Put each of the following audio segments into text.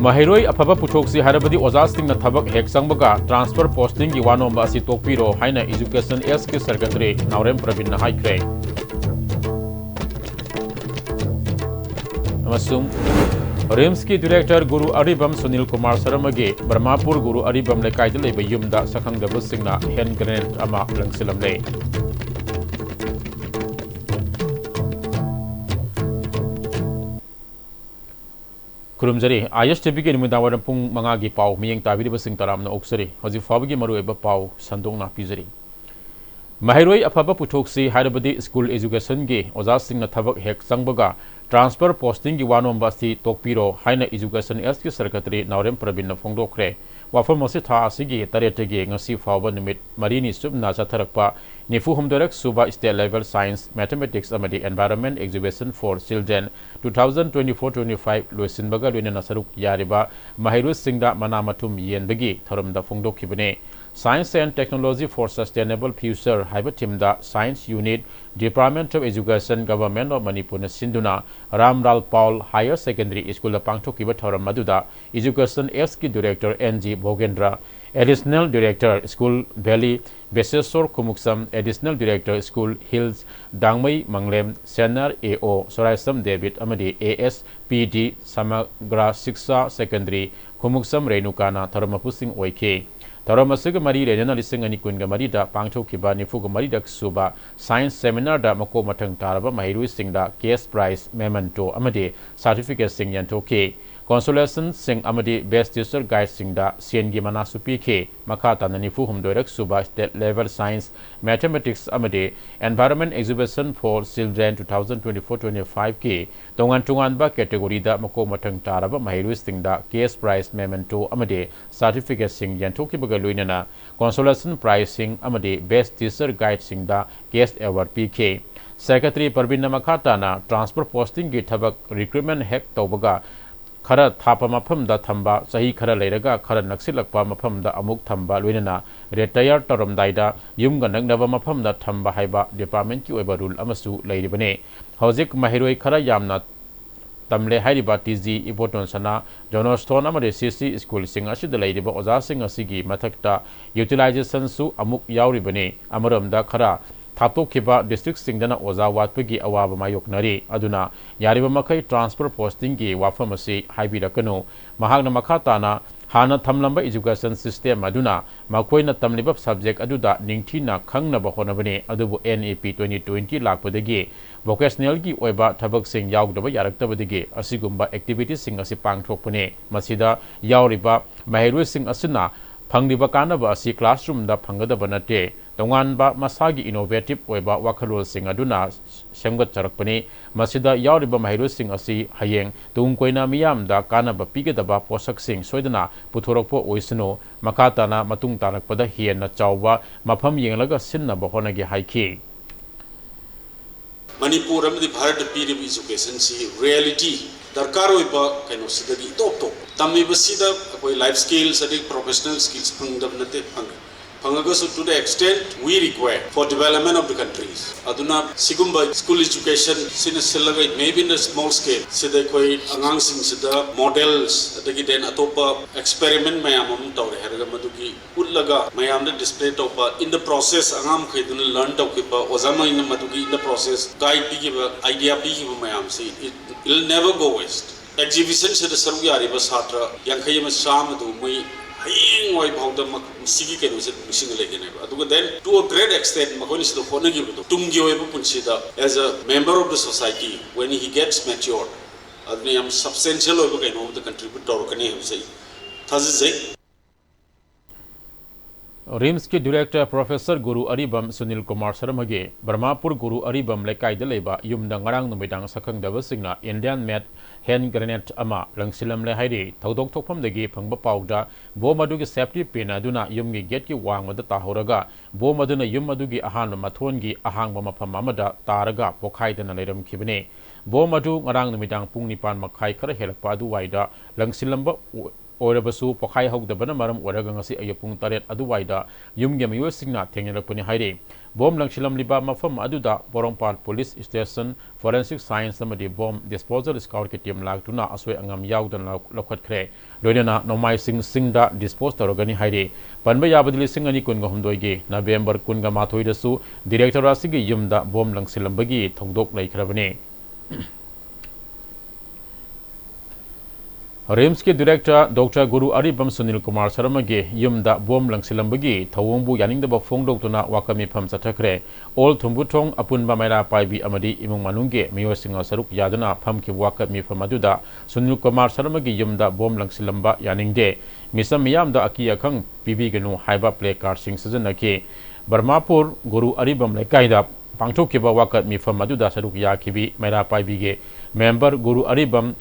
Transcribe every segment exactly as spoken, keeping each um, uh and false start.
ꯃꯍꯩꯔꯣꯏ ꯑꯐꯕ ꯄꯨꯊꯣꯛꯁꯤ ꯍꯥꯏꯔꯕꯗꯤ ꯑꯣꯖꯥꯁꯤꯡꯅ ꯊꯕꯛ ꯍꯦꯛ ꯆꯪꯕꯒ transfer posting ꯒꯤ ꯋꯥ ꯅꯣꯝꯕ ꯑꯁꯤ ꯇꯣꯛꯄꯤꯔꯣ ꯍꯥꯏꯅ Education S ꯀꯤ Secretary ꯅꯥꯎꯔꯦꯝ ꯄ꯭ꯔꯕꯤꯟꯅ ꯍꯥꯏꯈ꯭ꯔꯦ꯫ ꯑꯃꯁꯨꯡ RIMS ꯀꯤ Director ꯒꯨꯔꯨ ꯑꯔꯤꯕꯝ ꯁꯨꯅꯤꯜ ꯀꯨꯃꯥꯔ ꯁꯔꯃꯒꯤ ꯕ꯭ꯔꯍꯃꯄꯨꯔ ꯒꯨꯔꯨ ꯑꯔꯤꯕꯝ ꯂꯩꯀꯥꯏꯗ ꯂꯩꯕ ꯌꯨꯝꯗ ꯁꯛꯈꯪꯗꯕꯁꯤꯡꯅ hand grenade ꯑꯃ ꯂꯪꯁꯤꯜꯂꯝꯂꯦ꯫ ꯈꯨꯔꯨꯝꯖꯔꯤ꯫ ISTV ꯒꯤ ꯅꯨꯃꯤꯗꯥꯡ ꯋꯥꯏꯔꯝ ꯄꯨꯡ ꯃꯉꯥꯒꯤ ꯄꯥꯎ ꯃꯤꯠꯌꯦꯡ ꯇꯥꯕꯤꯔꯤꯕꯁꯤꯡ ꯇꯔꯥꯝꯅ ꯑꯣꯛꯆꯔꯤ꯫ ꯍꯧꯖꯤꯛ ꯐꯥꯎꯕꯒꯤ ꯃꯔꯨꯑꯣꯏꯕ ꯄꯥꯎ ꯁꯟꯗꯣꯛꯅ ꯄꯤꯖꯔꯤ꯫ ꯃꯍꯩꯔꯣꯏ ꯑꯐꯕ ꯄꯨꯊꯣꯛꯁꯤ ꯍꯥꯏꯔꯕꯗꯤ school education ꯒꯤ ꯑꯣꯖꯥꯁꯤꯡꯅ ꯊꯕꯛ ꯍꯦꯛ ꯆꯪꯕꯒ transfer posting ꯒꯤ ꯋꯥ ꯅꯣꯝꯕ ꯑꯁꯤ ꯇꯣꯛꯄꯤꯔꯣ ꯍꯥꯏꯅ Education S ꯀꯤ Secretary ꯅꯥꯎꯔꯦꯝ ꯄ꯭ꯔꯕꯤꯟꯅ ꯐꯣꯡꯗꯣꯛꯈ꯭ꯔꯦ꯫ ꯋꯥꯐꯝ ꯑꯁꯤ ꯊꯥ ꯑꯁꯤꯒꯤ ꯇꯔꯦꯠꯇꯒꯤ ꯉꯁꯤ ꯐꯥꯎꯕ ꯅꯨꯃꯤꯠ ꯃꯔꯤꯅꯤ ꯆꯨꯞꯅ ꯆꯠꯊꯔꯛꯄ ꯅꯤꯐꯨ ꯍꯨꯝꯗꯣꯏꯔꯛ ꯁꯨꯕ State Level Science, Mathematics ꯑꯃꯗꯤ Environment Exhibition for Children two thousand twenty-four twenty-five ꯂꯣꯏꯁꯤꯟꯕꯒ ꯂꯣꯏꯅꯅ ꯁꯔꯨꯛ ꯌꯥꯔꯤꯕ ꯃꯍꯩꯔꯣꯏꯁꯤꯡꯗ ꯃꯅꯥ ꯃꯊꯨꯝ ꯌꯦꯟꯕꯒꯤ ꯊꯧꯔꯝꯗ ꯐꯣꯡꯗꯣꯛꯈꯤꯕꯅꯤ꯫ Science and Technology for Sustainable Future ꯍꯥꯏꯕ theme the Science Unit, Department of Education, Government of Manipur ꯅ ꯁꯤꯟꯗꯨꯅ ꯔꯥꯝ ꯂꯥꯜ ꯄꯥꯜ Higher Secondary School ꯗ ꯄꯥꯡꯊꯣꯛꯈꯤꯕ ꯊꯧꯔꯝ ꯑꯗꯨꯗ Education S ꯀꯤ Director N G Bhogendra, Additional Director School Valley Beshesor Khumukcham, Additional Director School Hills Dangmei Manglem, Senior A O Soraisam ꯗꯦꯕꯤꯠ ꯑꯃꯗꯤ A S P D Samagra Shiksha Secondary Khumukcham ꯔꯦꯅꯨꯀꯥꯅ ꯊꯧꯔꯝ ꯃꯄꯨꯁꯤꯡ ꯑꯣꯏꯈꯤ꯫ ꯊꯧꯔꯝ ꯑꯁꯤꯒ ꯃꯔꯤ ꯂꯩꯅꯅ ꯂꯤꯁꯤꯡ ꯑꯅꯤ ꯀꯨꯟꯒ ꯃꯔꯤꯗ ꯄꯥꯡꯊꯣꯛꯈꯤꯕ ꯅꯤꯐꯨꯒ ꯃꯔꯤꯔꯛ ꯁꯨꯕ Science Seminar ꯗ ꯃꯀꯣꯛ ꯃꯊꯪ ꯇꯥꯔꯕ ꯃꯍꯩꯔꯣꯏꯁꯤꯡꯗ cash prize, memento ꯑꯃꯗꯤ certificate ꯁꯤꯡ ꯌꯦꯟꯊꯣꯛꯈꯤ꯫ Consolation ꯁꯤꯡ ꯑꯃꯗꯤ Best Teacher Guide ꯁꯤꯡꯗ ꯁꯦꯟꯒꯤ ꯃꯅꯥꯁꯨ ꯄꯤꯈꯤ꯫ ꯃꯈꯥ ꯇꯥꯅ ꯅꯤꯐꯨ ꯍꯨꯝꯗꯣꯏꯔꯛ ꯁꯨꯕ State Level Science, Mathematics ꯑꯃꯗꯤ Environment Exhibition for Children two thousand twenty-four twenty-five ꯀꯤ ꯇꯣꯉꯥꯟ ꯇꯣꯉꯥꯟꯕ category ꯗ ꯃꯀꯣꯛ ꯃꯊꯪ ꯇꯥꯔꯕ ꯃꯍꯩꯔꯣꯏꯁꯤꯡꯗ cash prize, memento ꯑꯃꯗꯤ certificate ꯁꯤꯡ ꯌꯦꯟꯊꯣꯛꯈꯤꯕꯒ ꯂꯣꯏꯅꯅ Consolation Prize ꯁꯤꯡ ꯑꯃꯗꯤ Best Teacher Guide ꯁꯤꯡꯗ cash award ꯄꯤꯈꯤ꯫ Secretary ꯄ꯭ꯔꯕꯤꯟꯅ ꯃꯈꯥ ꯇꯥꯅ transfer posting ꯒꯤ ꯊꯕꯛ recruitment ꯍꯦꯛ ꯇꯧꯕꯒ ꯈꯔ ꯊꯥꯞꯄ ꯃꯐꯝꯗ ꯊꯝꯕ, ꯆꯍꯤ ꯈꯔ ꯂꯩꯔꯒ ꯈꯔ ꯅꯛꯁꯤꯜꯂꯛꯄ ꯃꯐꯝꯗ ꯑꯃꯨꯛ ꯊꯝꯕ, ꯂꯣꯏꯅꯅ retire ꯇꯧꯔꯝꯗꯥꯏꯗ ꯌꯨꯝꯒ ꯅꯛꯅꯕ ꯃꯐꯝꯗ ꯊꯝꯕ ꯍꯥꯏꯕ department ꯀꯤ ꯑꯣꯏꯕ rule ꯑꯃꯁꯨ ꯂꯩꯔꯤꯕꯅꯤ꯫ ꯍꯧꯖꯤꯛ ꯃꯍꯩꯔꯣꯏ ꯈꯔ ꯌꯥꯝꯅ ꯇꯝꯂꯦ ꯍꯥꯏꯔꯤꯕ ꯇꯤ ꯖꯤ ꯏꯕꯣꯇꯣꯟ ꯁꯅꯥ, ꯖꯣꯅꯣꯁꯇꯣꯟ ꯑꯃꯗꯤ ꯁꯤ ꯁꯤ ꯁ꯭ꯀꯨꯜꯁꯤꯡ ꯑꯁꯤꯗ ꯂꯩꯔꯤꯕ ꯑꯣꯖꯥꯁꯤꯡ ꯑꯁꯤꯒꯤ ꯃꯊꯛꯇ ꯌꯨꯇꯤꯂꯥꯏꯖꯦꯁꯟꯁꯨ ꯑꯃꯨꯛ ꯌꯥꯎꯔꯤꯕꯅꯤ꯫ ꯑꯃꯔꯣꯝꯗ ꯈꯔ ꯊꯥꯞꯇꯣꯛꯈꯤꯕ ꯗꯤꯁꯇ꯭ꯔꯤꯛꯁꯤꯡꯗꯅ ꯑꯣꯖꯥ ꯋꯥꯠꯄꯒꯤ ꯑꯋꯥꯕ ꯃꯥꯌꯣꯛꯅꯔꯤ꯫ ꯑꯗꯨꯅ ꯌꯥꯔꯤꯕ ꯃꯈꯩ ꯇ꯭ꯔꯥꯟꯁꯐꯔ ꯄꯣꯁꯇꯤꯡꯒꯤ ꯋꯥꯐꯝ ꯑꯁꯤ ꯍꯥꯏꯕꯤꯔꯛꯀꯅꯨ꯫ ꯃꯍꯥꯛꯅ ꯃꯈꯥ ꯇꯥꯅ ꯍꯥꯟꯅ ꯊꯝꯂꯝꯕ ꯏꯖꯨꯀꯦꯁꯟ ꯁꯤꯁꯇꯦꯝ ꯑꯗꯨꯅ ꯃꯈꯣꯏꯅ ꯇꯝꯂꯤꯕ ꯁꯕꯖꯦꯛ ꯑꯗꯨꯗ ꯅꯤꯡꯊꯤꯅ ꯈꯪꯅꯕ ꯍꯣꯠꯅꯕꯅꯤ, ꯑꯗꯨꯕꯨ ꯑꯦꯟ ꯏ ꯄꯤ ꯇ꯭ꯋꯦꯟꯇꯤ ꯇ꯭ꯋꯦꯟꯇꯤ ꯂꯥꯛꯄꯗꯒꯤ ꯚꯣꯀꯦꯁꯅꯦꯜꯒꯤ ꯑꯣꯏꯕ ꯊꯕꯛꯁꯤꯡ ꯌꯥꯎꯗꯕ ꯌꯥꯔꯛꯇꯕꯗꯒꯤ ꯑꯁꯤꯒꯨꯝꯕ ꯑꯦꯛꯇꯤꯚꯤꯇꯤꯁꯤꯡ ꯑꯁꯤ ꯄꯥꯡꯊꯣꯛꯄꯅꯤ꯫ ꯃꯁꯤꯗ ꯌꯥꯎꯔꯤꯕ ꯃꯍꯩꯔꯣꯏꯁꯤꯡ ꯑꯁꯤꯅ ꯐꯪꯂꯤꯕ ꯀꯥꯟꯅꯕ ꯑꯁꯤ ꯀ꯭ꯂꯥꯁꯔꯨꯝꯗ ꯐꯪꯒꯗꯕ ꯅꯠꯇꯦ꯫ ꯇꯣꯉꯥꯟꯕ ꯃꯁꯥꯒꯤ ꯏꯅꯣꯚꯦꯇꯤꯚ ꯑꯣꯏꯕ ꯋꯥꯈꯜꯂꯣꯟꯁꯤꯡ ꯑꯗꯨꯅ ꯁꯦꯝꯒꯠꯆꯔꯛꯄꯅꯤ꯫ ꯃꯁꯤꯗ ꯌꯥꯎꯔꯤꯕ ꯃꯍꯩꯔꯣꯏꯁꯤꯡ ꯑꯁꯤ ꯍꯌꯦꯡ ꯇꯨꯡ ꯀꯣꯏꯅ ꯃꯤꯌꯥꯝꯗ ꯀꯥꯟꯅꯕ ꯄꯤꯒꯗꯕ ꯄꯣꯠꯁꯛꯁꯤꯡ ꯁꯣꯏꯗꯅ ꯄꯨꯊꯣꯔꯛꯄ ꯑꯣꯏꯁꯅꯨ꯫ ꯃꯈꯥ ꯇꯥꯅ ꯃꯇꯨꯡ ꯇꯥꯔꯛꯄꯗ ꯍꯦꯟꯅ ꯆꯥꯎꯕ ꯃꯐꯝ ꯌꯦꯡꯂꯒ ꯁꯤꯟꯅꯕ ꯍꯣꯠꯅꯒꯦ ꯍꯥꯏꯈꯤ꯫ ꯃꯅꯤꯄꯨꯔ ꯑꯃꯗꯤ ꯚꯥꯔꯠꯇ ꯄꯤꯔꯤꯕ ꯏꯖꯨꯀꯦꯁꯟꯁꯤ ꯔꯤꯌꯦꯂꯤꯇꯤ, ꯗꯔꯀꯥꯔ ꯑꯣꯏꯕ ꯀꯩꯅꯣꯁꯤꯗꯒꯤ ꯏꯇꯣꯞ ꯇꯣꯞꯄ꯫ ꯇꯝꯃꯤꯕꯁꯤꯗ ꯑꯩꯈꯣꯏ ꯂꯥꯏꯐ ꯁ꯭ꯀꯤꯜꯁ ꯑꯗꯩ ꯄ꯭ꯔꯣꯐꯦꯁꯅꯦꯜ ꯁ꯭ꯀꯤꯜꯁ ꯐꯪꯗꯕ ꯅꯠꯇꯦ, ꯐꯪꯉꯤ꯫ ꯐꯪꯉꯒꯁꯨ, to the extent we require for development of the countries, ꯑꯗꯨꯅ ꯁꯤꯒꯨꯝꯕ ꯁ꯭ꯀꯨꯜ ꯏꯖꯨꯀꯦꯁꯟ ꯁꯤꯅ ꯁꯤꯜꯂꯒ, maybe in a small scale, ꯁꯤꯗ ꯑꯩꯈꯣꯏ ꯑꯉꯥꯡꯁꯤꯡꯁꯤꯗ ꯃꯣꯗꯦꯜꯁ ꯑꯗꯒꯤ then ꯑꯇꯣꯞꯄ ꯑꯦꯛꯁꯄꯦꯔꯤꯃꯦꯟ ꯃꯌꯥꯝ ꯑꯃ ꯇꯧꯔꯦ ꯍꯥꯏꯔꯒ ꯃꯗꯨꯒꯤ ꯎꯠꯂꯒ ꯃꯌꯥꯝꯗ ꯗꯤꯁꯄ꯭ꯂꯦ ꯇꯧꯕ, in the process ꯑꯉꯥꯡ ꯃꯈꯩꯗꯨꯅ ꯂꯔꯟ ꯇꯧꯈꯤꯕ, ꯑꯣꯖꯥ ꯃꯈꯩꯅ ꯃꯗꯨꯒꯤ in the process ꯒꯥꯏꯗ ꯄꯤꯈꯤꯕ, ꯑꯥꯏꯗꯤꯌꯥ ꯄꯤꯈꯤꯕ ꯃꯌꯥꯝꯁꯤ, it will never go waste꯫ ꯑꯦꯛꯖꯤꯕꯤꯁꯟꯁꯤꯗ ꯁꯔꯨꯛ ꯌꯥꯔꯤꯕ ꯁꯥꯇ꯭ꯔ ꯌꯥꯡꯈꯩ ꯑꯃ, ꯆꯥꯝꯃꯗꯨ ꯃꯣꯏ ꯍꯌꯦꯡꯋꯥꯏ ꯐꯥꯎꯗ ꯃꯁꯤꯒꯤ ꯀꯩꯅꯣꯁꯦ ꯅꯤꯡꯁꯤꯡꯉ ꯂꯩꯒꯅꯦꯕ꯫ ꯑꯗꯨꯒ then to a great extent ꯃꯈꯣꯏꯅ ꯁꯤꯗ ꯍꯣꯠꯅꯈꯤꯕꯗꯣ ꯇꯨꯡꯒꯤ ꯑꯣꯏꯕ ꯄꯨꯟꯁꯤꯗ, as a member of the society, when he gets matured, ꯑꯗꯨꯅ ꯌꯥꯝ ꯁꯕꯁꯇꯦꯟꯁꯤꯌꯦꯜ ꯑꯣꯏꯕ ꯀꯩꯅꯣ ꯑꯃꯗ ꯀꯟꯇ꯭ꯔꯤꯕ꯭ꯌꯨꯠ ꯇꯧꯔꯛꯀꯅꯤ ꯍꯥꯏꯕꯁꯦ ꯑꯩ ꯊꯥꯖꯖꯩ꯫ ꯔꯤꯝꯁꯀꯤ ꯗꯤꯔꯦꯛꯇꯔ ꯄ꯭ꯔꯣꯐꯦꯁꯔ ꯒꯨꯔꯨ ꯑꯔꯤꯕꯝ ꯁꯨꯅꯤꯜ ꯀꯨꯃꯥꯔ ꯁꯔꯃꯒꯤ ꯕ꯭ꯔꯍꯃꯄꯨꯔ ꯒꯨꯔꯨ ꯑꯔꯤꯕꯝ ꯂꯩꯀꯥꯏꯗ ꯂꯩꯕ ꯌꯨꯝꯗ ꯉꯔꯥꯡ ꯅꯨꯃꯤꯗꯥꯡ ꯁꯛꯈꯪꯗꯕꯁꯤꯡꯅ ꯏꯟꯗꯤꯌꯥꯟ ꯃꯦꯗ ꯍꯦꯟ ꯒ꯭ꯔꯦꯅꯦꯗ ꯑꯃ ꯂꯪꯁꯤꯜꯂꯝꯂꯦ ꯍꯥꯏꯔꯤ꯫ ꯊꯧꯗꯣꯛ ꯊꯣꯛꯐꯝꯗꯒꯤ ꯐꯪꯕ ꯄꯥꯎꯗ ꯕꯣꯝ ꯑꯗꯨꯒꯤ ꯁꯦꯐꯇꯤ ꯄꯤꯟ ꯑꯗꯨꯅ ꯌꯨꯝꯒꯤ ꯒꯦꯠꯀꯤ ꯋꯥꯡꯃꯗ ꯇꯥꯍꯧꯔꯒ ꯕꯣꯝ ꯑꯗꯨꯅ ꯌꯨꯝ ꯑꯗꯨꯒꯤ ꯑꯍꯥꯟꯕ ꯃꯊꯣꯟꯒꯤ ꯑꯍꯥꯡꯕ ꯃꯐꯝ ꯑꯃꯗ ꯇꯥꯔꯒ ꯄꯣꯈꯥꯏꯗꯅ ꯂꯩꯔꯝꯈꯤꯕꯅꯤ꯫ ꯕꯣꯝ ꯑꯗꯨ ꯉꯔꯥꯡ ꯅꯨꯃꯤꯗꯥꯡ ꯄꯨꯡ ꯅꯤꯄꯥꯟ ꯃꯈꯥꯏ ꯈꯔ ꯍꯦꯜꯂꯛꯄ ꯑꯗꯨꯋꯥꯏꯗ ꯂꯪꯁꯤꯜꯂꯝꯕ ꯑꯣ-, ꯑꯣꯏꯔꯕꯁꯨ ꯄꯣꯈꯥꯏꯍꯧꯗꯕꯅ ꯃꯔꯝ ꯑꯣꯏꯔꯒ ꯉꯁꯤ ꯑꯌꯨꯛ ꯄꯨꯡ ꯇꯔꯦꯠ ꯑꯗꯨꯋꯥꯏꯗ ꯌꯨꯝꯒꯤ ꯃꯤꯑꯣꯏꯁꯤꯡꯅ ꯊꯦꯡꯅꯔꯛꯄꯅꯤ ꯍꯥꯏꯔꯤ꯫ ꯕꯣꯝ ꯂꯪꯁꯤꯜꯂꯝꯂꯤꯕ ꯃꯐꯝ ꯑꯗꯨꯗ ꯄꯣꯔꯣꯝꯄꯥꯠ ꯄꯨꯂꯤꯁ ꯁ꯭ꯇꯦꯁꯟ, ꯐꯣꯔꯦꯟꯁꯤꯛ ꯁꯥꯏꯟꯁ ꯑꯃꯗꯤ ꯕꯣꯝ ꯗꯤꯁꯄꯣꯖꯦꯜ ꯁ꯭ꯀ꯭ꯋꯥꯗꯀꯤ ꯇꯤꯝ ꯂꯥꯛꯇꯨꯅ ꯑꯁꯣꯏ ꯑꯉꯥꯝ ꯌꯥꯎꯗꯅ ꯂꯧ-, ꯂꯧꯈꯠꯈ꯭ꯔꯦ꯫ ꯂꯣꯏꯅꯅ ꯅꯣꯡꯃꯥꯏꯁꯤꯡ ꯆꯤꯡꯗ ꯗꯤꯁꯄꯣꯖ ꯇꯧꯔꯒꯅꯤ ꯍꯥꯏꯔꯤ꯫ ꯄꯟꯕ ꯌꯥꯕꯗꯤ ꯂꯤꯁꯤꯡ ꯑꯅꯤ ꯀꯨꯟꯒ ꯍꯨꯝꯗꯣꯏꯒꯤ ꯅꯕꯦꯝꯕꯔ ꯀꯨꯟꯒ ꯃꯥꯊꯣꯏꯗꯁꯨ ꯗꯤꯔꯦꯛꯇꯔ ꯑꯁꯤꯒꯤ ꯌꯨꯝꯗ ꯕꯣꯝ ꯂꯪꯁꯤꯜꯂꯝꯕꯒꯤ ꯊꯧꯗꯣꯛ ꯂꯩꯈ꯭ꯔꯕꯅꯤ꯫ ꯔꯤꯝꯁꯀꯤ ꯗꯤꯔꯦꯛꯇꯔ ꯗꯣꯛꯇꯔ ꯒꯨꯔꯨ ꯑꯔꯤꯕꯝ ꯁꯨꯅꯤꯜ ꯀꯨꯃꯥꯔ ꯁꯔꯃꯒꯤ ꯌꯨꯝꯗ ꯕꯣꯝ ꯂꯪꯁꯤꯜꯂꯝꯕꯒꯤ ꯊꯧꯑꯣꯡꯕꯨ ꯌꯥꯅꯤꯡꯗꯕ ꯐꯣꯡꯗꯣꯛꯇꯨꯅ ꯋꯥꯀꯠ ꯃꯤꯐꯝ ꯆꯠꯊꯈ꯭ꯔꯦ꯫ ꯑꯣꯜ ꯊꯨꯝꯕꯨꯊꯣꯡ ꯑꯄꯨꯟꯕ ꯃꯩꯔꯥ ꯄꯥꯏꯕꯤ ꯑꯃꯗꯤ ꯏꯃꯨꯡ ꯃꯅꯨꯡꯒꯤ ꯃꯤꯑꯣꯏꯁꯤꯡꯅ ꯁꯔꯨꯛ ꯌꯥꯗꯨꯅ ꯐꯝꯈꯤꯕ ꯋꯥꯀꯠ ꯃꯤꯐꯝ ꯑꯗꯨꯗ ꯁꯨꯅꯤꯜ ꯀꯨꯃꯥꯔ ꯁꯔꯃꯒꯤ ꯌꯨꯝꯗ ꯕꯣꯝ ꯂꯪꯁꯤꯜꯂꯝꯕ ꯌꯥꯅꯤꯡꯗꯦ, ꯃꯤꯆꯝ ꯃꯤꯌꯥꯝꯗ ꯑꯀꯤ ꯑꯈꯪ ꯄꯤꯕꯤꯒꯅꯨ ꯍꯥꯏꯕ ꯄ꯭ꯂꯦ ꯀꯥꯔꯗꯁꯤꯡ ꯁꯤꯖꯤꯟꯅꯈꯤ꯫ ꯕꯔꯃꯥꯄꯨꯔ ꯒꯨꯔꯨ ꯑꯔꯤꯕꯝ ꯂꯩꯀꯥꯏꯗ ꯄꯥꯡꯊꯣꯛꯈꯤꯕ ꯋꯥꯀꯠ ꯃꯤꯐꯝ ꯑꯗꯨꯗ ꯁꯔꯨꯛ ꯌꯥꯈꯤꯕꯤ ꯃꯩꯔꯥ ꯄꯥꯏꯕꯤꯒꯤ ꯃꯦꯝꯕꯔ ꯒꯨꯔꯨ ꯑꯔꯤꯕꯝ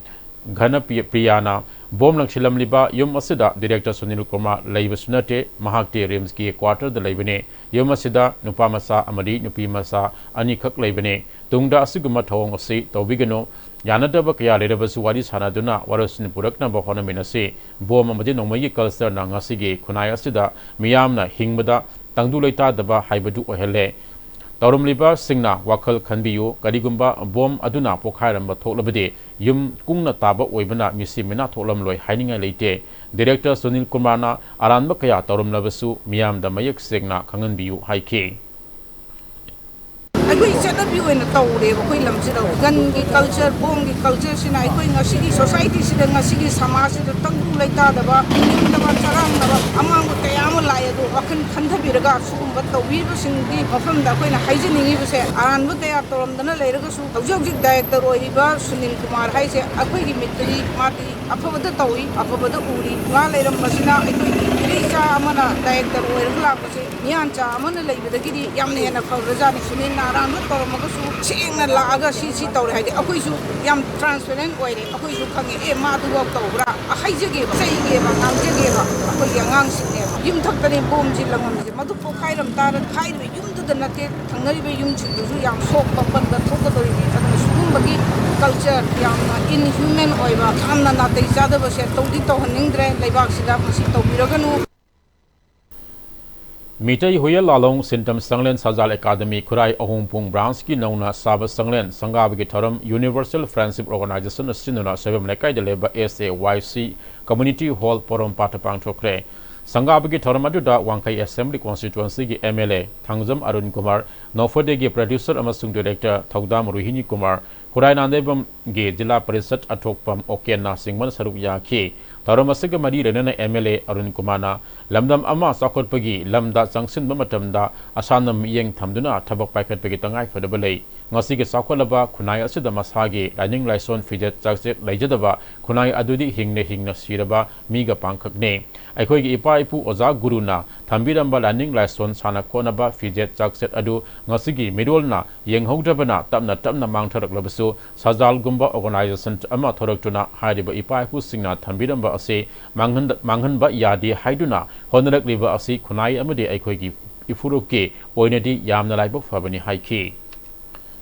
ꯘꯅꯄ꯭ꯔꯤꯌꯥꯅ ꯕꯣꯝ ꯂꯪꯁꯤꯜꯂꯝꯂꯤꯕ ꯌꯨꯝ ꯑꯁꯤꯗ ꯗꯤꯔꯦꯛꯇꯔ ꯁꯨꯅꯤꯜ ꯀꯨꯃꯥꯔ ꯂꯩꯕꯁꯨ ꯅꯠꯇꯦ, ꯃꯍꯥꯛꯇꯤ ꯔꯤꯝꯁꯀꯤ ꯀ꯭ꯋꯥꯇꯔꯗ ꯂꯩꯕꯅꯤ꯫ ꯌꯨꯝ ꯑꯁꯤꯗ ꯅꯨꯄꯥ ꯃꯆꯥ ꯑꯃꯗꯤ ꯅꯨꯄꯤ ꯃꯆꯥ ꯑꯅꯤꯈꯛ ꯂꯩꯕꯅꯤ꯫ ꯇꯨꯡꯗ ꯑꯁꯤꯒꯨꯝꯕ ꯊꯧꯑꯣꯡ ꯑꯁꯤ ꯇꯧꯕꯤꯒꯅꯨ꯫ ꯌꯥꯅꯗꯕ ꯀꯌꯥ ꯂꯩꯔꯕꯁꯨ ꯋꯥꯔꯤ ꯁꯥꯅꯗꯨꯅ ꯋꯥꯔꯣꯏꯁꯤꯟ ꯄꯨꯔꯛꯅꯕ ꯍꯣꯠꯅꯃꯤꯟꯅꯁꯤ꯫ ꯕꯣꯝ ꯑꯃꯗꯤ ꯅꯣꯡꯃꯩꯒꯤ ꯀꯜꯆꯔꯅ ꯉꯁꯤꯒꯤ ꯈꯨꯟꯅꯥꯏ ꯑꯁꯤꯗ ꯃꯤꯌꯥꯝꯅ ꯍꯤꯡꯕꯗ ꯇꯪꯗꯨ ꯂꯩꯇꯥꯗꯕ ꯍꯥꯏꯕꯗꯨ ꯑꯣꯏꯍꯜꯂꯦ꯫ ꯇꯧꯔꯝꯂꯤꯕꯁꯤꯡꯅ ꯋꯥꯈꯜ ꯈꯟꯕꯤꯌꯨ꯫ ꯀꯔꯤꯒꯨꯝꯕ ꯕꯣꯝ ꯑꯗꯨꯅ ꯄꯣꯈꯥꯏꯔꯝꯕ ꯊꯣꯛꯂꯕꯗꯤ ꯌꯨꯝ ꯀꯨꯡꯅ ꯇꯥꯕ ꯑꯣꯏꯕꯅ ꯃꯤꯁꯤ ꯃꯤꯅꯥ ꯊꯣꯛꯂꯝꯂꯣꯏ ꯍꯥꯏꯅꯤꯡꯉꯥꯏ ꯂꯩꯇꯦ꯫ ꯗꯤꯔꯦꯛꯇꯔ ꯁꯨꯅꯤꯜ ꯀꯨꯃꯥꯔꯅ ꯑꯔꯥꯟꯕ ꯀꯌꯥ ꯇꯧꯔꯝꯂꯕꯁꯨ ꯃꯤꯌꯥꯝꯗ ꯃꯌꯦꯛ ꯁꯦꯡꯅ ꯈꯪꯍꯟꯕꯤꯌꯨ ꯍꯥꯏꯈꯤ꯫ ꯑꯩꯈꯣꯏ ꯆꯠꯅꯕꯤ ꯑꯣꯏꯅ ꯇꯧꯔꯦꯕ ꯑꯩꯈꯣꯏ ꯂꯝꯁꯤꯗ꯫ ꯒꯟꯒꯤ ꯀꯜꯆꯔ, ꯕꯣꯝꯒꯤ ꯀꯜꯆꯔꯁꯤꯅ ꯑꯩꯈꯣꯏ ꯉꯁꯤꯒꯤ ꯁꯣꯁꯥꯏꯇꯤꯁꯤꯗ, ꯉꯁꯤꯒꯤ ꯁꯃꯥꯖꯁꯤꯗ ꯇꯪꯗꯨ ꯂꯩꯇꯥꯗꯕ, ꯅꯤꯡꯗꯕ, ꯆꯔꯥꯡꯅꯕ, ꯑꯃꯥꯡꯕ ꯀꯌꯥ ꯑꯃ ꯂꯥꯛꯑꯦ꯫ ꯑꯗꯣ ꯋꯥꯈꯜ ꯈꯟꯊꯕꯤꯔꯒ ꯁꯤꯒꯨꯝꯕ ꯇꯧꯕꯤꯔꯤꯕꯁꯤꯡꯒꯤ ꯃꯐꯝꯗ ꯑꯩꯈꯣꯏꯅ ꯍꯥꯏꯖꯅꯤꯡꯉꯤꯕꯁꯦ, ꯑꯔꯥꯟꯕ ꯀꯌꯥ ꯇꯧꯔꯝꯗꯅ ꯂꯩꯔꯒꯁꯨ, ꯍꯧꯖꯤꯛ ꯍꯧꯖꯤꯛ ꯗꯥꯏꯔꯦꯛꯇꯔ ꯑꯣꯏꯔꯤꯕ ꯁꯨꯅꯤꯜ ꯀꯨꯃꯥꯔ ꯍꯥꯏꯁꯦ ꯑꯩꯈꯣꯏꯒꯤ ꯃꯤꯠꯇꯗꯤ ꯃꯥꯗꯤ ꯑꯐꯕꯗ ꯇꯧꯏ, ꯑꯐꯕꯗ ꯎꯔꯤ꯫ ꯃꯥ ꯂꯩꯔꯝꯕꯁꯤꯅ ꯑꯩꯈꯣꯏꯒꯤ ꯃꯤꯔꯩꯆꯥ ꯑꯃꯅ ꯗꯥꯏꯔꯦꯛꯇꯔ ꯑꯣꯏꯔꯒ ꯂꯥꯛꯄꯁꯦ, ꯃꯤꯌꯥꯟꯆꯥ ꯑꯃꯅ ꯂꯩꯕꯗꯒꯤꯗꯤ ꯌꯥꯝꯅ ꯍꯦꯟꯅ ꯐꯕ꯭ꯔꯖꯥꯠꯅꯤ꯫ ꯁꯨꯅꯤꯜꯅ ꯑꯔꯥꯟꯕ ꯇꯧꯔꯝꯃꯒꯁꯨ ꯁꯦꯡꯅ ꯂꯥꯛꯑꯒ ꯁꯤ, ꯁꯤ ꯇꯧꯔꯦ ꯍꯥꯏꯗꯤ ꯑꯩꯈꯣꯏꯁꯨ ꯌꯥꯝ ꯇ꯭ꯔꯥꯟꯁꯄꯦꯔꯦꯟ ꯑꯣꯏꯔꯦ꯫ ꯑꯩꯈꯣꯏꯁꯨ ꯈꯪꯉꯦ, ꯑꯦ, ꯃꯥ ꯑꯗꯨꯐꯥꯎ ꯇꯧꯕ꯭ꯔꯥ? ꯍꯥꯏꯖꯒꯦꯕ, ꯆꯩꯒꯦꯕ, ꯉꯥꯡꯖꯒꯦꯕ꯫ ꯑꯩꯈꯣꯏꯒꯤ ꯑꯉꯥꯡꯁꯤꯡꯅꯦꯕ꯫ ꯌꯨꯝꯊꯛꯇꯅꯦ ꯕꯣꯝꯁꯤ ꯂꯪꯉꯝꯃꯤꯁꯦ꯫ ꯃꯗꯨ ꯄꯣꯈꯥꯏꯔꯝ ꯇꯥꯔꯗꯤ ꯍꯥꯏꯔꯤꯕ ꯌꯨꯝꯗꯨꯗ ꯅꯠꯇꯦ, ꯊꯪꯅꯔꯤꯕ ꯌꯨꯝꯁꯤꯡꯗꯨꯁꯨ ꯌꯥꯝ ꯁꯣꯛꯄ ꯄꯟꯕ ꯊꯣꯛꯀꯗꯧꯔꯤꯅꯤ꯫ ꯑꯗꯨꯅ ꯁꯤꯒꯨꯝꯕ ꯒꯤ ꯀꯜꯆꯔ ꯌꯥꯝꯅ ꯏꯟꯍ꯭ꯌꯨꯃꯦꯟ ꯑꯣꯏꯕ, ꯌꯥꯝꯅ ꯅꯥꯇꯩ ꯆꯥꯗꯕꯁꯦ ꯇꯧꯗꯤ ꯇꯧꯍꯟꯅꯤꯡꯗ꯭ꯔꯦ꯫ ꯂꯩꯕꯥꯛꯁꯤꯗ ꯃꯁꯤ ꯇꯧꯕꯤꯔꯒꯅꯨ꯫ ꯃꯤꯇꯩ ꯍꯨꯌꯦꯜ ꯂꯥꯂꯣꯡ ꯁꯤꯟꯇꯝ ꯁꯪꯂꯦꯟ ꯁꯖꯥꯜ ꯑꯦꯀꯥꯗꯃꯤ ꯈꯨꯔꯥꯏ ꯑꯍꯣꯡꯄꯨꯡ ꯕ꯭ꯔꯥꯟꯁꯀꯤ ꯅꯧꯅ ꯁꯥꯕ ꯁꯪꯂꯦꯟ ꯁꯪꯒꯥꯕꯒꯤ ꯊꯧꯔꯝ ꯌꯨꯅꯤꯚꯔꯁꯦꯜ ꯐ꯭ꯔꯦꯟꯁꯤꯞ ꯑꯣꯔꯒꯅꯥꯏꯖꯦꯁꯟꯅ ꯁꯤꯟꯗꯨꯅ ꯁꯣꯏꯕꯝ ꯂꯩꯀꯥꯏꯗ ꯂꯩꯕ ꯑꯦꯁ ꯑꯦ ꯋꯥꯏ ꯁꯤ ꯀꯝꯃ꯭ꯌꯨꯅꯤꯇꯤ ꯍꯣꯜ ꯄꯣꯔꯣꯝꯄꯥꯠꯇ ꯄꯥꯡꯊꯣꯛꯈ꯭ꯔꯦ꯫ ꯁꯪꯒꯥꯕꯒꯤ ꯊꯧꯔꯝ ꯑꯗꯨꯗ ꯋꯥꯡꯈꯩ ꯑꯦꯁꯦꯝꯕ꯭ꯂꯤ ꯀꯣꯟꯁꯇꯤꯇ꯭ꯋꯦꯟꯁꯤꯒꯤ M L A Thangjam Arun Kumar, ꯅꯣꯐꯣꯗꯦꯒꯤ ꯄ꯭ꯔꯗ꯭ꯌꯨꯁꯔ ꯑꯃꯁꯨꯡ ꯗꯤꯔꯦꯛꯇꯔ ꯊꯧꯗꯥꯝ ꯔꯣꯍꯤꯅꯤ ꯀꯨꯃꯥꯔ, ꯈꯨꯔꯥꯏ ꯅꯥꯟꯗꯩꯕꯝꯒꯤ ꯖꯤꯂꯥ ꯄꯔꯤꯁꯠ ꯑꯊꯣꯛꯄꯝ ꯑꯣꯀꯦꯟꯅ ꯆꯤꯡꯕꯅ ꯁꯔꯨꯛ ꯌꯥꯈꯤ꯫ ꯊꯧꯔꯝ ꯑꯁꯤꯒ ꯃꯔꯤ ꯂꯩꯅꯅ ꯑꯦꯝ ꯑꯦꯜ ꯑꯦ ꯑꯔꯨꯟ ꯀꯨꯃꯥꯔꯅ ꯂꯝꯗꯝ ꯑꯃ ꯆꯥꯎꯈꯠꯄꯒꯤ ꯂꯝꯗ ꯆꯪꯁꯤꯟꯕ ꯃꯇꯝꯗ ꯑꯁꯥꯟꯅ ꯃꯤꯠꯌꯦꯡ ꯊꯝꯗꯨꯅ ꯊꯕꯛ ꯄꯥꯏꯈꯠꯄꯒꯤ ꯇꯉꯥꯏꯐꯗꯕ ꯂꯩ꯫ ꯉꯁꯤꯒꯤ ꯆꯥꯎꯈꯠꯂꯕ ꯈꯨꯟꯅꯥꯏ ꯑꯁꯤꯗ ꯃꯁꯥꯒꯤ ꯂꯥꯏꯅꯤꯡ ꯂꯥꯏꯁꯣꯟ ꯐꯤꯖꯦꯠ ꯆꯥꯛꯆꯦꯠ ꯂꯩꯖꯗꯕ ꯈꯨꯟꯅꯥꯏ ꯑꯗꯨꯗꯤ ꯍꯤꯡꯅ ꯍꯤꯡꯅ ꯁꯤꯔꯕ ꯃꯤꯒ ꯄꯥꯡꯈꯛꯅꯤ꯫ ꯑꯩꯈꯣꯏꯒꯤ ꯏꯄꯥ ꯏꯄꯨ ꯑꯣꯖꯥ ꯒꯨꯔꯨꯅ ꯊꯝꯕꯤꯔꯝꯕ ꯂꯥꯏꯅꯤꯡ ꯂꯥꯏꯁꯣꯟ ꯁꯥꯟꯅ ꯈꯣꯠꯅꯕ ꯐꯤꯖꯦꯠ ꯆꯥꯛꯆꯦꯠ ꯑꯗꯨ ꯉꯁꯤꯒꯤ ꯃꯤꯔꯣꯜꯅ ꯌꯦꯡꯍꯧꯗ꯭ꯔꯕꯅ ꯇꯞꯅ ꯇꯞꯅ ꯃꯥꯡꯊꯔꯛꯂꯕꯁꯨ ꯁꯖꯥꯜꯒꯨꯝꯕ ꯑꯣꯔꯒꯅꯥꯏꯖꯦꯁꯟ ꯑꯃ ꯊꯣꯔꯛꯇꯨꯅ ꯍꯥꯏꯔꯤꯕ ꯏꯄꯥ ꯏꯄꯨꯁꯤꯡꯅ ꯊꯝꯕꯤꯔꯝꯕ ꯑꯁꯤ ꯃꯥꯡꯍꯟ-, ꯃꯥꯡꯍꯟꯕ ꯌꯥꯗꯦ ꯍꯥꯏꯗꯨꯅ ꯍꯣꯠꯅꯔꯛꯂꯤꯕ ꯑꯁꯤ ꯈꯨꯟꯅꯥꯏ ꯑꯃꯗꯤ ꯑꯩꯈꯣꯏꯒꯤ ꯏꯐꯨꯔꯨꯞꯀꯤ ꯑꯣꯏꯅꯗꯤ ꯌꯥꯝꯅ ꯂꯥꯏꯕꯛ ꯐꯕꯅꯤ ꯍꯥꯏꯈꯤ꯫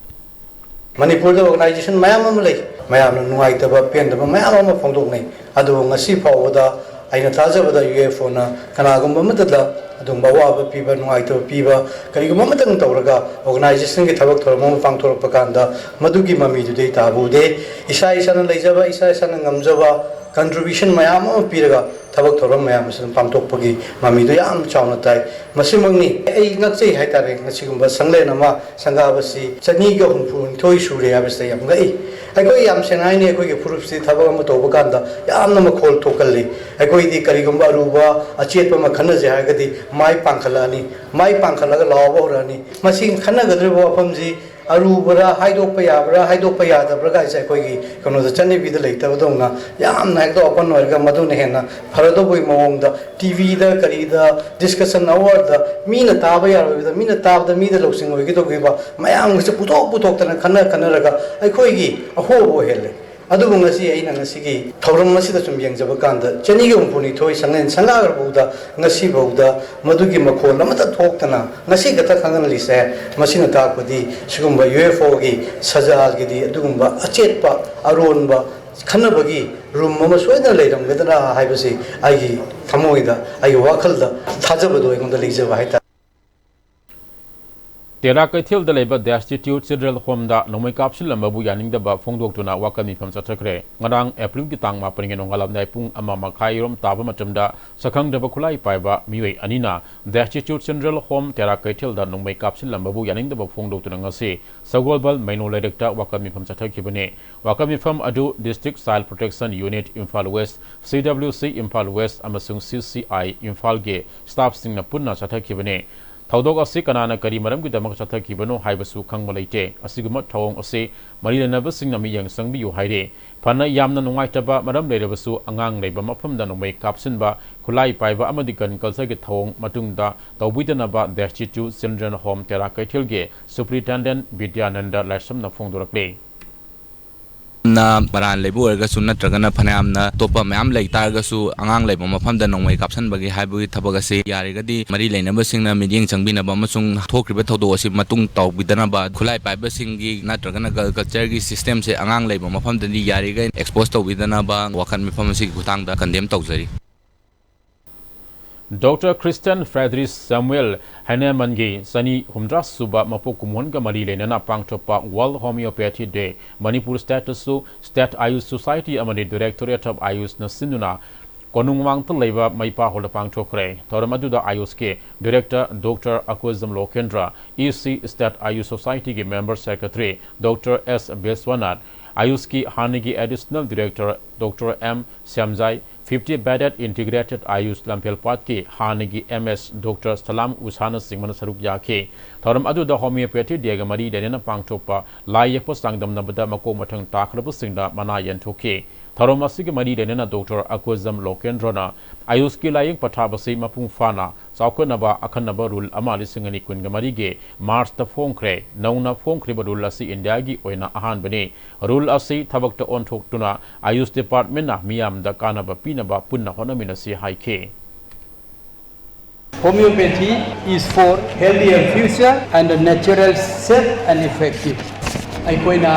ꯃꯅꯤꯄꯨꯔꯗ ꯑꯣꯔꯒꯅꯥꯏꯖꯦꯁꯟ ꯃꯌꯥꯝ ꯑꯃ ꯂꯩ, ꯃꯌꯥꯝꯅ ꯅꯨꯡꯉꯥꯏꯇꯕ, ꯄꯦꯟꯗꯕ ꯃꯌꯥꯝ ꯑꯃ ꯐꯣꯡꯗꯣꯛꯅꯩ꯫ ꯑꯗꯨꯕꯨ ꯉꯁꯤ ꯐꯥꯎꯕꯗ ꯑꯩꯅ ꯊꯥꯖꯕꯗ ꯌꯨ ꯑꯦꯐ ꯑꯣꯅ ꯀꯅꯥꯒꯨꯝꯕ ꯑꯃꯠꯇꯗ ꯑꯗꯨꯒꯨꯝꯕ ꯑꯋꯥꯕ ꯄꯤꯕ, ꯅꯨꯡꯉꯥꯏꯇꯕ ꯄꯤꯕ, ꯀꯔꯤꯒꯨꯝꯕ ꯑꯃꯠꯇꯪ ꯇꯧꯔꯒ ꯑꯣꯔꯒꯅꯥꯏꯖꯦꯁꯟꯒꯤ ꯊꯕꯛ ꯊꯧꯔꯝ ꯑꯃ ꯄꯥꯡꯊꯣꯔꯛꯄ ꯀꯥꯟꯗ ꯃꯗꯨꯒꯤ ꯃꯃꯤꯗꯨꯗꯤ ꯑꯩ ꯇꯥꯕ ꯎꯗꯦ꯫ ꯏꯁꯥ ꯏꯁꯥꯅ ꯂꯩꯖꯕ, ꯏꯁꯥ ꯏꯁꯥꯅ ꯉꯝꯖꯕ ꯀꯟꯇ꯭ꯔꯤꯕ꯭ꯌꯨꯁꯟ ꯃꯌꯥꯝ ꯑꯃ ꯄꯤꯔꯒ ꯊꯕꯛ ꯊꯧꯔꯝ ꯃꯌꯥꯝ ꯑꯁꯤ ꯑꯗꯨꯝ ꯄꯥꯡꯊꯣꯛꯄꯒꯤ ꯃꯃꯤꯗꯨ ꯌꯥꯝ ꯆꯥꯎꯅ ꯇꯥꯏ꯫ ꯃꯁꯤꯃꯛꯅꯤ ꯑꯩ ꯉꯛꯆꯩ ꯍꯥꯏꯇꯥꯔꯦ꯫ ꯉꯁꯤꯒꯨꯝꯕ ꯁꯪꯂꯦꯟ ꯑꯃ ꯁꯪꯒꯥꯕꯁꯤ ꯆꯅꯤꯒ ꯍꯨꯝꯐꯨꯅꯤꯊꯣꯏ ꯁꯨꯔꯦ ꯍꯥꯏꯕꯁꯤꯗ ꯌꯥꯝ ꯉꯛꯏ꯫ ꯑꯩꯈꯣꯏ ꯌꯥꯝ ꯁꯦꯡꯅ ꯍꯥꯏꯅꯤ, ꯑꯩꯈꯣꯏꯒꯤ ꯐꯨꯔꯨꯞꯁꯤ ꯊꯕꯛ ꯑꯃ ꯇꯧꯕ ꯀꯥꯟꯗ ꯌꯥꯝꯅ ꯃꯈꯣꯜ ꯊꯣꯛꯀꯜꯂꯤ꯫ ꯑꯩꯈꯣꯏꯗꯤ ꯀꯔꯤꯒꯨꯝꯕ ꯑꯔꯨꯕ ꯑꯆꯦꯠꯄ ꯑꯃ ꯈꯟꯅꯁꯦ ꯍꯥꯏꯔꯒꯗꯤ ꯃꯥꯏ ꯄꯥꯡꯈꯠꯂꯛꯑꯅꯤ, ꯃꯥꯏ ꯄꯥꯡꯈꯠꯂꯒ ꯂꯥꯎꯕ ꯍꯧꯔꯛꯑꯅꯤ꯫ ꯃꯁꯤ ꯈꯟꯅꯒꯗꯧꯔꯤꯕ ꯋꯥꯐꯝꯁꯤ ꯑꯔꯨꯕꯔꯥ, ꯍꯥꯏꯗꯣꯛꯄ ꯌꯥꯕ꯭ꯔꯥ, ꯍꯥꯏꯗꯣꯛꯄ ꯌꯥꯗꯕ꯭ꯔꯥ ꯀꯥꯏꯁꯦ ꯑꯩꯈꯣꯏꯒꯤ ꯀꯩꯅꯣꯗ ꯆꯠꯅꯕꯤꯗ ꯂꯩꯇꯕꯗꯧꯅ ꯌꯥꯝꯅ ꯍꯦꯛꯇ ꯑꯣꯄꯟ ꯑꯣꯏꯔꯒ ꯃꯗꯨꯅ ꯍꯦꯟꯅ ꯐꯔꯗꯧꯕꯒꯤ ꯃꯑꯣꯡꯗ ꯇꯤ ꯚꯤꯗ ꯀꯔꯤꯗ ꯗꯤꯁꯀꯁꯟ ꯑꯋꯥꯔꯗ ꯃꯤꯅ ꯇꯥꯕ ꯌꯥꯔꯣꯏꯕꯗ ꯃꯤꯅ ꯇꯥꯕꯗ ꯃꯤꯗ ꯂꯧꯁꯤꯡ ꯑꯣꯏꯒꯗꯧꯔꯤꯕ ꯃꯌꯥꯝꯒꯁꯦ ꯄꯨꯊꯣꯛ ꯄꯨꯊꯣꯛꯇꯅ ꯈꯟꯅ ꯈꯟꯅꯔꯒ ꯑꯩꯈꯣꯏꯒꯤ ꯑꯍꯣꯕ ꯑꯣꯏꯍꯜꯂꯦ꯫ ꯑꯗꯨꯕꯨ ꯉꯁꯤ ꯑꯩꯅ ꯉꯁꯤꯒꯤ ꯊꯧꯔꯝ ꯑꯁꯤꯗ ꯁꯨꯝ ꯌꯦꯡꯖꯕ ꯀꯥꯟꯗ, ꯆꯅꯤꯒ ꯍꯨꯝꯐꯨꯅꯤꯊꯣꯏ ꯁꯪꯂꯦꯟ ꯁꯪꯒꯥꯈ꯭ꯔꯐꯥꯎꯗ ꯉꯁꯤꯐꯥꯎꯗ ꯃꯗꯨꯒꯤ ꯃꯈꯣꯜ ꯑꯃꯠꯇ ꯊꯣꯛꯇꯅ ꯉꯁꯤ ꯈꯛꯇ ꯈꯪꯍꯜꯂꯤꯁꯦ, ꯃꯁꯤꯅ ꯇꯥꯛꯄꯗꯤ ꯁꯤꯒꯨꯝꯕ ꯌꯨ ꯑꯦꯐ ꯑꯣꯒꯤ ꯁꯖꯥꯜꯒꯤꯗꯤ ꯑꯗꯨꯒꯨꯝꯕ ꯑꯆꯦꯠꯄ ꯑꯔꯣꯟꯕ ꯈꯟꯅꯕꯒꯤ ꯔꯨꯝ ꯑꯃ ꯁꯣꯏꯗꯅ ꯂꯩꯔꯝꯒꯗ꯭ꯔꯥ ꯍꯥꯏꯕꯁꯤ ꯑꯩꯒꯤ ꯊꯃꯣꯏꯗ, ꯑꯩꯒꯤ ꯋꯥꯈꯜꯗ ꯊꯥꯖꯕꯗꯣ ꯑꯩꯉꯣꯟꯗ ꯂꯩꯖꯕ ꯍꯥꯏꯇꯥꯔꯦ꯫ ꯇꯦꯔꯥ ꯀꯩꯊꯦꯜꯗ ꯂꯩꯕ Destitute Children Homeꯗ ꯅꯣꯡꯃꯩ ꯀꯥꯞꯁꯤꯜꯂꯝꯕꯕꯨ ꯌꯥꯅꯤꯡꯗꯕ ꯐꯣꯡꯗꯣꯛꯇꯨꯅ ꯋꯥꯀꯠ ꯃꯤꯐꯝ ꯆꯠꯊꯈ꯭ꯔꯦ꯫ ꯉꯔꯥꯡ ꯑꯦꯄ꯭ꯔꯤꯜꯒꯤ ꯇꯥꯡ ꯃꯥꯄꯟꯒꯤ ꯅꯣꯡꯉꯥꯜꯂꯝꯗꯥꯏ ꯄꯨꯡ ꯑꯃ ꯃꯈꯥꯏꯔꯣꯝ ꯇꯥꯕ ꯃꯇꯝꯗ ꯁꯛꯈꯪꯗꯕ ꯈꯨꯠꯂꯥꯏ ꯄꯥꯏꯕ ꯃꯤꯑꯣꯏ ꯑꯅꯤꯅ Destitute Children Home ꯇꯦꯔꯥ ꯀꯩꯊꯦꯜꯗ ꯅꯣꯡꯃꯩ ꯀꯥꯞꯁꯤꯜꯂꯝꯕꯕꯨ ꯌꯥꯅꯤꯡꯗꯕ ꯐꯣꯡꯗꯣꯛꯇꯨꯅ ꯉꯁꯤ ꯁꯒꯣꯜꯕꯜ ꯃꯩꯅꯣ ꯂꯩꯔꯛꯇ ꯋꯥꯀꯠ ꯃꯤꯐꯝ ꯆꯠꯊꯈꯤꯕꯅꯤ꯫ ꯋꯥꯀꯠ ꯃꯤꯐꯝ ꯑꯗꯨ District Child Protection Unit, Imphal West, C W C Imphal West ꯑꯃꯁꯨꯡ C C I ꯏꯝꯐꯥꯜꯒꯤ staffꯁꯤꯡꯅ ꯄꯨꯟꯅ ꯆꯠꯊꯈꯤꯕꯅꯤ꯫ ꯊꯧꯗꯣꯛ ꯑꯁꯤ ꯀꯅꯥꯅ ꯀꯔꯤ ꯃꯔꯝꯒꯤꯗꯃꯛ ꯆꯠꯊꯈꯤꯕꯅꯣ ꯍꯥꯏꯕꯁꯨ ꯈꯪꯕ ꯂꯩꯇꯦ꯫ ꯑꯁꯤꯒꯨꯝꯕ ꯊꯧꯑꯣꯡ ꯑꯁꯤ ꯃꯔꯤ ꯂꯩꯅꯕꯁꯤꯡꯅ ꯃꯤꯠꯌꯦꯡ ꯆꯪꯕꯤꯌꯨ ꯍꯥꯏꯔꯤ꯫ ꯐꯅ ꯌꯥꯝꯅ ꯅꯨꯡꯉꯥꯏꯇꯕ ꯃꯔꯝ ꯂꯩꯔꯕꯁꯨ, ꯑꯉꯥꯡ ꯂꯩꯕ ꯃꯐꯝꯗ ꯅꯣꯡꯃꯩ ꯀꯥꯞꯁꯤꯟꯕ, ꯈꯨꯠꯂꯥꯏ ꯄꯥꯏꯕ ꯑꯃꯗꯤ gun cultureꯒꯤ ꯊꯧꯑꯣꯡ ꯃꯇꯨꯡꯗ ꯇꯧꯕꯤꯗꯅꯕ Destitute Children Home ꯇꯦꯔꯥ ꯀꯩꯊꯦꯜꯒꯤ Superintendent ꯕꯤꯗ꯭ꯌꯥꯅꯟꯗ ꯂꯥꯏꯁ꯭ꯔꯝꯅ ꯐꯣꯡꯗꯣꯔꯛꯂꯤ꯫ ꯌꯥꯝꯅ ꯃꯔꯥꯟ ꯂꯩꯕ ꯑꯣꯏꯔꯒꯁꯨ ꯅꯠꯇ꯭ꯔꯒꯅ ꯐꯅꯌꯥꯝꯅ ꯑꯇꯣꯞꯄ ꯃꯌꯥꯝ ꯂꯩ ꯇꯥꯔꯒꯁꯨ, ꯑꯉꯥꯡ ꯂꯩꯕ ꯃꯐꯝꯗ ꯅꯣꯡꯃꯩ ꯀꯥꯞꯁꯤꯟꯕꯒꯤ ꯍꯥꯏꯕꯒꯤ ꯊꯕꯛ ꯑꯁꯤ ꯌꯥꯔꯒꯗꯤ ꯃꯔꯤ ꯂꯩꯅꯕꯁꯤꯡꯅ ꯃꯤꯠꯌꯦꯡ ꯆꯪꯕꯤꯅꯕ ꯑꯃꯁꯨꯡ ꯊꯣꯛꯈ꯭ꯔꯤꯕ ꯊꯧꯗꯣꯛ ꯑꯁꯤ ꯃꯇꯨꯡ ꯇꯧꯕꯤꯗꯅꯕ, ꯈꯨꯠꯂꯥꯏ ꯄꯥꯏꯕꯁꯤꯡꯒꯤ ꯅꯠꯇ꯭ꯔꯒꯅ gun cultureꯒꯤ systemꯁꯦ ꯑꯉꯥꯡ ꯂꯩꯕ ꯃꯐꯝꯗꯗꯤ ꯌꯥꯔꯤꯈꯩ expose ꯇꯧꯕꯤꯗꯅꯕ ꯋꯥꯀꯠ ꯃꯤꯐꯝ ꯑꯁꯤꯒꯤ ꯈꯨꯠꯊꯥꯡꯗ condemn ꯇꯧꯖꯔꯤ꯫ Doctor Christian Friedrich Samuel Heinemannꯒꯤ ꯆꯅꯤ ꯍꯨꯝꯗ꯭ꯔꯥ ꯁꯨꯕ ꯃꯄꯣꯛ ꯀꯨꯝꯑꯣꯟꯒ ꯃꯔꯤ ꯂꯩꯅꯅ ꯄꯥꯡꯊꯣꯛꯄ World Homeopathy Day, Manipur stateꯇꯁꯨ State Ayush Society ꯑꯃꯗꯤ Directorate of Ayushꯅ ꯁꯤꯟꯗꯨꯅ ꯀꯣꯅꯨꯡꯃꯥꯡꯗ ꯂꯩꯕ ꯃꯩꯄꯥ ꯍꯣꯜꯗ ꯄꯥꯡꯊꯣꯛꯈ꯭ꯔꯦ꯫ ꯊꯧꯔꯝ ꯑꯗꯨꯗ ꯑꯥꯌꯨꯁꯀꯤ Director Doctor Akoijam Lokendra, E C State Ayush Societyꯒꯤ Member Secretary Doctor S Biswanath, ꯑꯥꯌꯨꯁꯀꯤ ꯍꯥꯟꯅꯒꯤ Additional Director Doctor M Shyamjai, fifty bedded Integrated Ayush ꯂꯝꯐꯦꯜꯄꯥꯠꯀꯤ ꯍꯥꯟꯅꯒꯤ ꯑꯦꯝ ꯑꯦꯁ Doctor ꯁꯂꯥꯝ ꯎꯁꯥꯅꯆꯤꯡꯕꯅ ꯁꯔꯨꯛ ꯌꯥꯈꯤ꯫ ꯊꯧꯔꯝ ꯑꯗꯨꯗ Homeopathy Dayꯒ ꯃꯔꯤ ꯂꯩꯅꯅ ꯄꯥꯡꯊꯣꯛꯄ ꯂꯥꯏ ꯌꯦꯛꯄ ꯆꯥꯡꯗꯝꯅꯕꯗ ꯃꯀꯣꯛ ꯃꯊꯪ ꯇꯥꯈ꯭ꯔꯕꯁꯤꯡꯗ ꯃꯅꯥ ꯌꯦꯟꯊꯣꯛꯈꯤ꯫ ꯊꯧꯔꯝ ꯑꯁꯤꯒ ꯃꯔꯤ ꯂꯩꯅꯅ Doctor ꯑꯀꯣꯏꯖꯝ ꯂꯣꯀꯦꯟꯗ꯭ꯔꯣꯅ ꯑꯥꯌꯨꯁꯀꯤ ꯂꯥꯏꯌꯦꯡ ꯄꯊꯥꯞ ꯑꯁꯤ ꯃꯄꯨꯡ ꯐꯥꯅ ꯆꯥꯎꯈꯠꯅꯕ ꯑꯈꯟꯅꯕ ꯔꯨꯜ ꯑꯃ ꯂꯤꯁꯤꯡ ꯑꯅꯤ ꯀꯨꯟꯒ ꯃꯔꯤꯒꯤ ꯃꯥꯔꯆꯇ ꯐꯣꯡꯈ꯭ꯔꯦ꯫ ꯅꯧꯅ ꯐꯣꯡꯈ꯭ꯔꯤꯕ ꯔꯨꯜ ꯑꯁꯤ ꯏꯟꯗꯤꯌꯥꯒꯤ ꯑꯣꯏꯅ ꯑꯍꯥꯟꯕꯅꯤ꯫ ꯔꯨꯜ ꯑꯁꯤ ꯊꯕꯛꯇ ꯑꯣꯟꯊꯣꯛꯇꯨꯅ ꯑꯌꯨꯁ ꯗꯤꯄꯥꯔꯠꯃꯦꯟꯅ ꯃꯤꯌꯥꯝꯗ ꯀꯥꯟꯅꯕ ꯄꯤꯅꯕ ꯄꯨꯟꯅ ꯍꯣꯠꯅꯃꯤꯟꯅꯁꯤ ꯍꯥꯏꯈꯤ꯫ Homeopathy is for healthier future and a natural, safe and effective. ꯑꯩꯈꯣꯏꯅ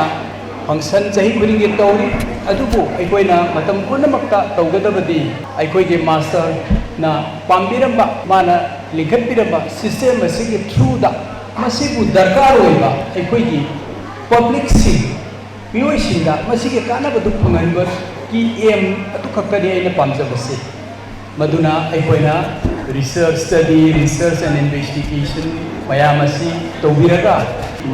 ꯐꯪꯁꯟ ꯆꯍꯤ ꯈꯨꯗꯤꯡꯒꯤ ꯇꯧꯔꯤ, ꯑꯗꯨꯕꯨ ꯑꯩꯈꯣꯏꯅ ꯃꯇꯝ ꯄꯨꯝꯅꯃꯛꯇ ꯇꯧꯒꯗꯕꯗꯤ ꯑꯩꯈꯣꯏꯒꯤ ꯃꯥꯁꯇꯔꯅ ꯄꯥꯝꯕꯤꯔꯝꯕ, ꯃꯥꯅ ꯂꯤꯡꯈꯠꯄꯤꯔꯝꯕ ꯁꯤꯁꯇꯦꯝ ꯑꯁꯤꯒꯤ ꯊ꯭ꯔꯨꯗ ꯃꯁꯤꯕꯨ ꯗꯔꯀꯥꯔ ꯑꯣꯏꯕ ꯑꯩꯈꯣꯏꯒꯤ ꯄꯕ꯭ꯂꯤꯛꯁꯤꯡ, ꯃꯤꯑꯣꯏꯁꯤꯡꯗ ꯃꯁꯤꯒꯤ ꯀꯥꯟꯅꯕꯗꯨ ꯐꯪꯍꯟꯕꯒꯤ ꯑꯦꯝ ꯑꯗꯨꯈꯛꯇꯅꯤ ꯑꯩꯅ ꯄꯥꯝꯖꯕꯁꯤ꯫ ꯃꯗꯨꯅ ꯑꯩꯈꯣꯏꯅ research study, research and investigation ꯃꯌꯥꯝ ꯑꯁꯤ ꯇꯧꯕꯤꯔꯒ